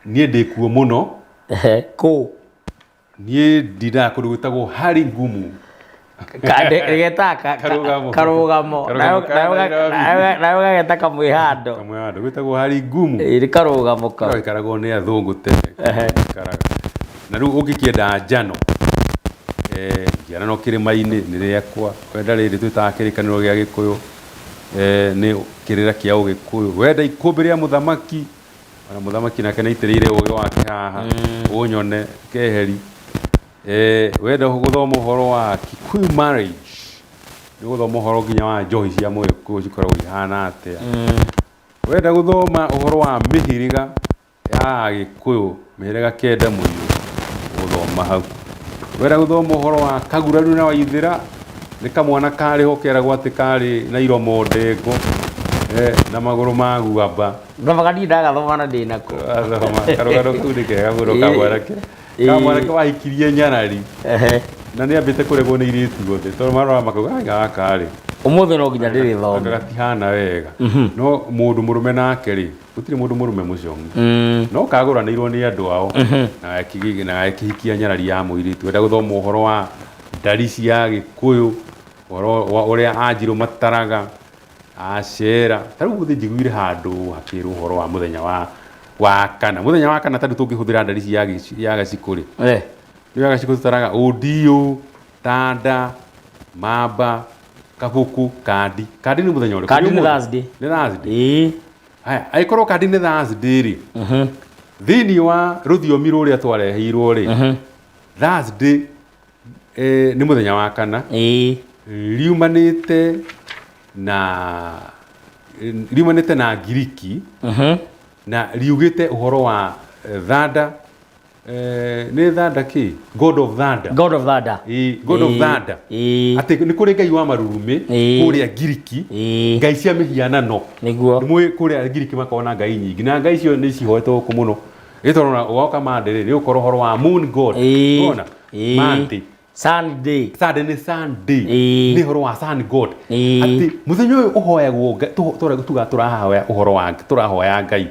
niĩ ndĩkuo mũno. Kũ? Niĩ ndindaga kũndũ gwĩtagwo Hari Ngumu. Getaga Karũgamo. Karũgamo. Karũgamo ka Nairobi. Nayo gageta kamwĩhando. Kamwĩhando gwĩtagwo Hari Ngumu. Ĩĩ, nĩ karũgamo kau. Gaikaragwo nĩ athũngũ tene. Gaikaraga. Na rĩu ũngĩkĩenda njano, njano kĩrĩma-inĩ nĩ rĩakwa. Wenda rĩrĩ twĩtaga kĩrĩkanĩro gĩa Gĩkũyũ, nĩ kĩrĩra kĩa Ũgĩkũyũ. Wenda ikũmbĩ rĩa mũthamaki, ona mũthamaki nake nĩ aitĩrĩire ũgĩ wake haha, ũnyone keheri. Wenda gũthoma ũhoro wa Kikuyu marriage, nĩ gũthoma ũhoro nginya wa njohi cia Mũgĩkũyũ cikoragwo ihana atĩa. Wenda gũthoma ũhoro wa mĩhĩrĩga ya Agĩkũyũ, mĩhĩrĩga kenda mũiyũ, ũgũthoma hau. Wenda gũthoma ũhoro wa Kaguraru na Waithĩra, nĩ kamwana karĩ ho keragwo atĩ karĩ na iromo ndengo, na magũrũ ma guamba. Thomaga niĩ ndagathoma na ndĩ nako. Wathoma, karũgano kau nĩ kega mũno ka mwanake. Ka mwanake wahikirie nyarari. Na nĩ ambĩte kũregwo nĩ irĩtu othe, tondũ marora makauga, Ai, gaka rĩ. Ũmũthĩ no nginya ndĩrĩthome. Gaka gatihana wega. No mũndũ mũrũme nake rĩ, gũtirĩ mũndũ mũrũme mũcong'i. No kagũranĩirwo nĩ andũ ao, na gagĩkĩhikia nyarari ya mũirĩtu. Wenda gũthoma ũhoro wa Ndari cia Gĩkũyũ, ũhoro wa ũrĩa Anjirũ mataraga, Acera. Ta rĩu ũmũthĩ njiguire handũ hakĩrwo ũhoro wa mũthenya wa kana. Mũthenya wa kana ta rĩu tũngĩhũthĩra ndari cia Gacikũ rĩ, nĩ ya Gacikũ tũtaraga Ũndiũ, Tanda, Mamba, Kabũkũ, Kandi. Kandi nĩ mũthenya ũrĩkũ? Kandi Nĩ nĩ ũmũthĩ? Thursday. Nĩ Thursday. Ĩĩ. Haya, angĩkorwo kandi nĩ Thursday rĩ, thĩinĩ wa rũthiomi rũrĩa twareheirwo rĩ, Thursday nĩ mũthenya wa kana, riumanĩte na Ngiriki, na riugĩte ũhoro wa thunder, nĩ thunder kĩ? God of thunder. God of Thunder. Ĩĩ, God of Thunder. Atĩ nĩ kũrĩ ngai wa marurumĩ kũrĩa Ngiriki, ngai cia mĩhianano. Nĩmũĩ kũrĩa Ngiriki makoragwo na ngai nyingĩ, na ngai icio nĩ cihoetwo gũkũ mũno. Ĩ tondũ woka Monday rĩ, nĩ ũgũkora ũhoro wa moon god. Nĩwona? Monday. Sunday. Sunday nĩ Sunday. Nĩ ũhoro wa sun god. Atĩ mũthenya ũyũ ũhoyagwo tuga tũrahoya ũhoro wa tũrahoya ngai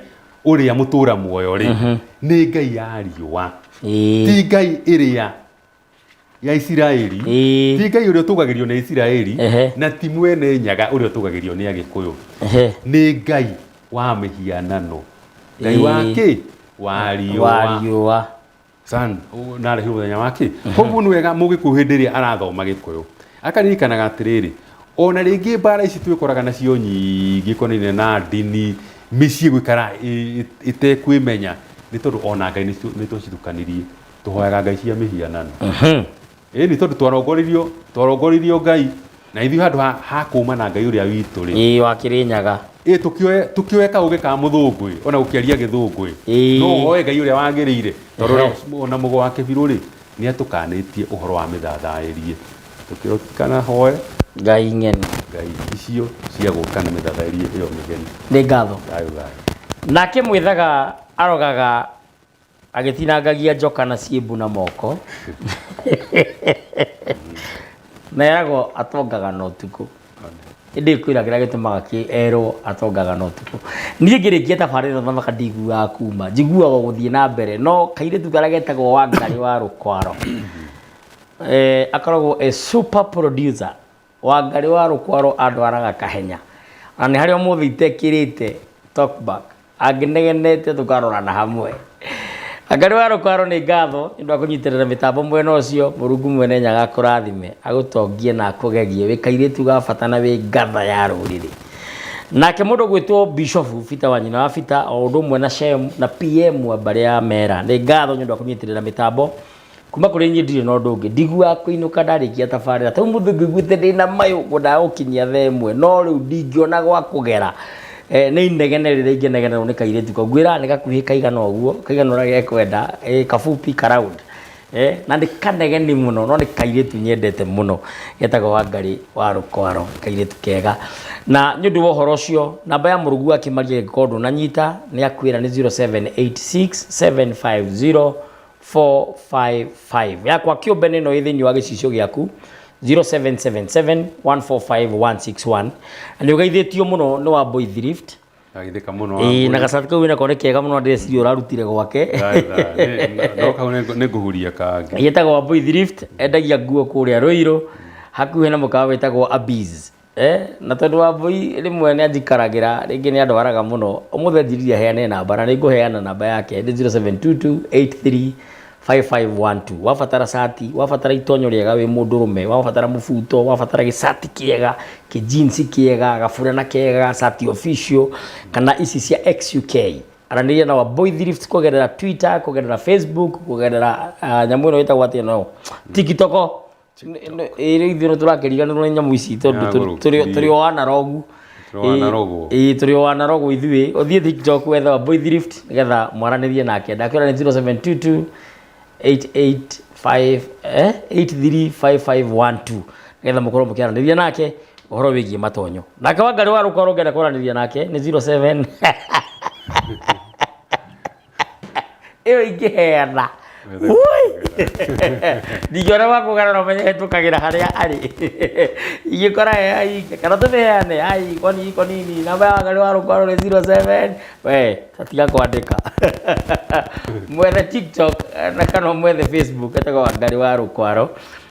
ũrĩa mũtũra muoyo rĩ, nĩ ngai ya riũa, ti ngai ĩrĩa ya Isiraeli, ti ngai ũrĩa ũtũgagĩrio nĩ Isiraeli, na ti mwene Nyaga ũrĩa ũtũgagĩrio nĩ Agĩkũyũ. Nĩ ngai wa mĩhianano, ngai wa kĩ? Wa riũa. Wa riũa. Sun narehirwo mũthenya wa kĩ. Koguo nĩ wega Mũgĩkũyũ hĩndĩ ĩrĩa arathoma Gĩkũyũ akaririkanaga atĩrĩrĩ, ona rĩngĩ mbara ici twĩkoraga nacio nyingĩ ikonainie na ndini, mĩciĩ gũikara ĩtekwĩmenya, nĩ tondũ ona ngai nĩ twacithukanirie, tũhoyaga ngai cia mĩhianano. Ĩni tondũ twarongoririo ngai na ithuĩ handũ ha kũma na ngai ũrĩa witũ rĩ, Wa Kĩrĩnyaga. Ĩ tũkĩoe kaũgĩ ka mũthũngũ ĩ, ona gũkĩaria gĩthũngũ ĩ, no ũhoe ngai ũrĩa wagĩrĩire, tondũ ona mũgo wa kĩbirũ rĩ, nĩ atũkanĩtie ũhoro wa mĩthathaĩrie, tũkĩrwo tikanahoe ngai ng'eni, ngai icio cia gũka na mĩthathaĩrie ĩyo mĩgeni. Nĩ ngatho. Thayũ thayũ. Nake mwĩthaga arogaga agĩtinangagia njoka na ciĩmbu na moko, na eragwo atongaga na ũtukũ. Ĩndĩ kwĩra kĩrĩa gĩtũmaga kĩ erwo atongaga na ũtukũ. Niĩ ngĩrĩkia tabarĩra ĩno thamaka ndiguaga kuma, njiguaga gũthiĩ na mbere, no kairĩtu karĩa getagwo Wangarĩ wa Rũkwaro, akoragwo e super producer. Wangarĩ wa Rũkwaro andwaraga kahenya, na nĩ harĩa ũmũthĩ itekĩrĩte talkback angĩnegenete tũkarorana hamwe. Wangarĩ wa Rũkwaro, nĩ ngatho nĩ ũndũ wa kũnyitĩrĩra mĩtambo mwena ũcio. Mũrungu mwene Nyaga akũrathime, agũtongie na akũgegie. Wĩ kairĩtu ga bata na wĩ ngatha ya rũrĩrĩ. Nake mũndũ gwĩtwo Bishop Peter wa nyina wa Peter, o ũndũ ũmwe na Shem na PM wa mbarĩ ya Mera, nĩ ngatho nĩ ũndũ wa kũnyitĩrĩra mĩtambo. Kuma kũrĩ niĩ ndirĩ na ũndũ ũngĩ, ndiguaga kũinũka ndarĩkia tabarĩra. Ta ũmũthĩ ngũiguĩte ndĩna mayũ ngwendaga gũkinyia thaa 1, no rĩu ndingĩona gwa kũgera. Nĩ inegene rĩrĩa ingĩnegenerwo nĩ kairĩtu kau, ngwĩraga nĩ gakuhĩ kaigana ũguo, kaigana ũrĩa gekwenda, kabupi ka round, na nĩ kanegeni mũno, no nĩ kairĩtu nyendete mũno getagwo Wangarĩ wa Rũkwaro, kairĩtu kega. Na nĩ ũndũ wa ũhoro ũcio, namba ya Mũrũgu wa Kĩmaria ĩngĩkorwo ndũnanyita, nĩ akwĩra nĩ 0786 750 455. Yakwa kĩũmbe nĩ ĩno ĩ thĩinĩ wa gĩcicio gĩaku, 0777 145 161. Na nĩ ũgeithĩtio mũno nĩ wa Boy Thrift. Ndagithĩka mũno. Ĩĩ, na gacati kau wĩnako nĩ kega mũno, ndĩreciria ũrarutire gwake. No kau nĩ ngũhuria kangĩ. Gĩtagwo wa Boy Thrift, endagia nguo kũrĩa Rũirũ hakuhĩ na mũkawa wĩtagwo Abiz. Na tondũ wa Boy rĩmwe nĩ anjikaragĩra, rĩngĩ nĩ andwaraga mũno, ũmũthĩ anjĩrire heane namba, na nĩ ngũheana namba yake, nĩ 0722 835512. Wabatara cati, wabatara itonyo rĩega wĩ mũndũrũme, wabatara mũbuto, wabatara gĩcati kĩega, kĩjinsi kĩega, gaburana kega, cati official kana ici cia XUK, aranĩria na wa Boy Thrift kũgerera Twitter, kũgerera Facebook, kũgerera nyamũ ĩno ĩtagwo atĩa no TikTok. Ĩrĩ ithuĩ no tũrakĩriganĩrwo nĩ nyamũ ici tondũ tũrĩ o analogu. Tũrĩ o analogu. Ĩĩ, tũrĩ o analogu ithuĩ. Ũthiĩ TikTok wethe wa Boy Thrift nĩgetha mwaranĩrie nake. Ndakwĩra nĩ 0722 885 835512 nĩgetha mũkorwo mũkĩaranĩria nake ũhoro wĩgiĩ matonyo. Nake Wangarĩ wa Rũkwaro ũngĩenda kwaranĩria nake nĩ 07 ĩyo ingĩheana. Ndingĩona wa kũgarũra, ũmenye hetũkagĩra harĩa arĩ ingĩkora he kana tũmĩheane ai kwani iko nini. Namba ya Wangarĩ wa Rũkwaro nĩ 07, we tiga kwandĩka, mwethe TikTok na kana mwethe Facebook, etagwo Wangarĩ wa Rũkwaro.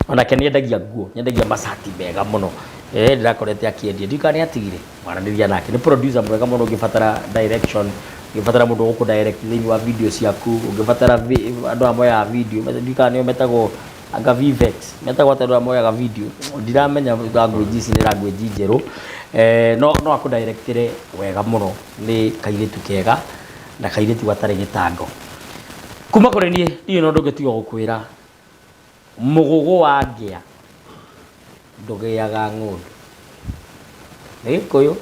Onake nĩendagia nguo, nĩendagia macati mega mũno. Eh, ndĩrakorete akĩendia, ndiũĩ kana nĩatigire. Mwaranĩria nake, nĩ producer mwega mũno ũngĩbatara direction, ũngĩbatara mũndũ ũgũkũ direct thĩinĩ wa video ciaku, ũngĩbatara andũ aya moyaga video, ndiũĩ kana nĩo metagwo anga VFX, metagwo atĩa andũ aya moyaga video, ndiramenya language ici nĩ language njerũ. Eh, no no akũ directĩre wega mũno, nĩ kairĩtu kega na kairĩtu gatarĩ gĩtango. Kuma kũrĩ niĩ, ndirĩ na ũndũ ũngĩ tiga o gũkwĩra Mũgũgũ wa ngĩa ndũgĩaga ng'ũndũ. Nĩ Gĩkũyũ.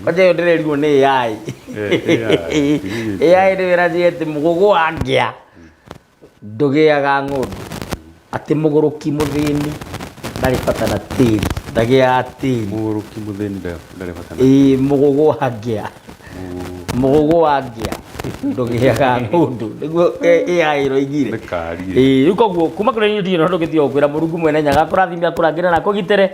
Kwanja ĩyo ndĩrerirwo nĩ AI. Eh, AI. AI nĩyo ĩranjĩra atĩ mũgũgũ wa ngĩa ndũgĩaga ng'ũndũ. Atĩ mũgũrũki mũthĩni ndarĩ bata na tĩri. Ndagĩaga tĩri. Mũgũrũki mũthĩni ndarĩ bata na Ĩĩ mũgũgũ wa ngĩa. Mũgũgũ wa ngĩa ndũgĩaga ng'ũndũ. Nĩguo AI ĩroigire. Nĩ karie. Ĩĩ rĩu koguo kuma kũrĩ niĩ ndirĩ na ũndũ ũngĩ tiga gũkwĩra Mũrungu mwene Nyaga akũrathime akũrangĩre na akũgitĩre.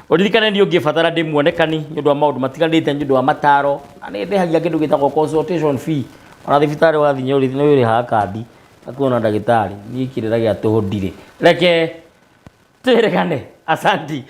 Ũririkane niĩ ũngĩbatara ndĩ muonekani nĩ ũndũ wa maũndũ matiganĩte nĩ ũndũ wa mataro na nĩ ndĩhagia kĩndũ gĩtagwo consultation fee. Ona thibitarĩ wathiĩ nĩ ũrĩhaga kandi akuona ndagĩtarĩ. Niĩ kĩrĩra gĩa tũhũ ndirĩ. Reke twĩrĩgane. Asanti.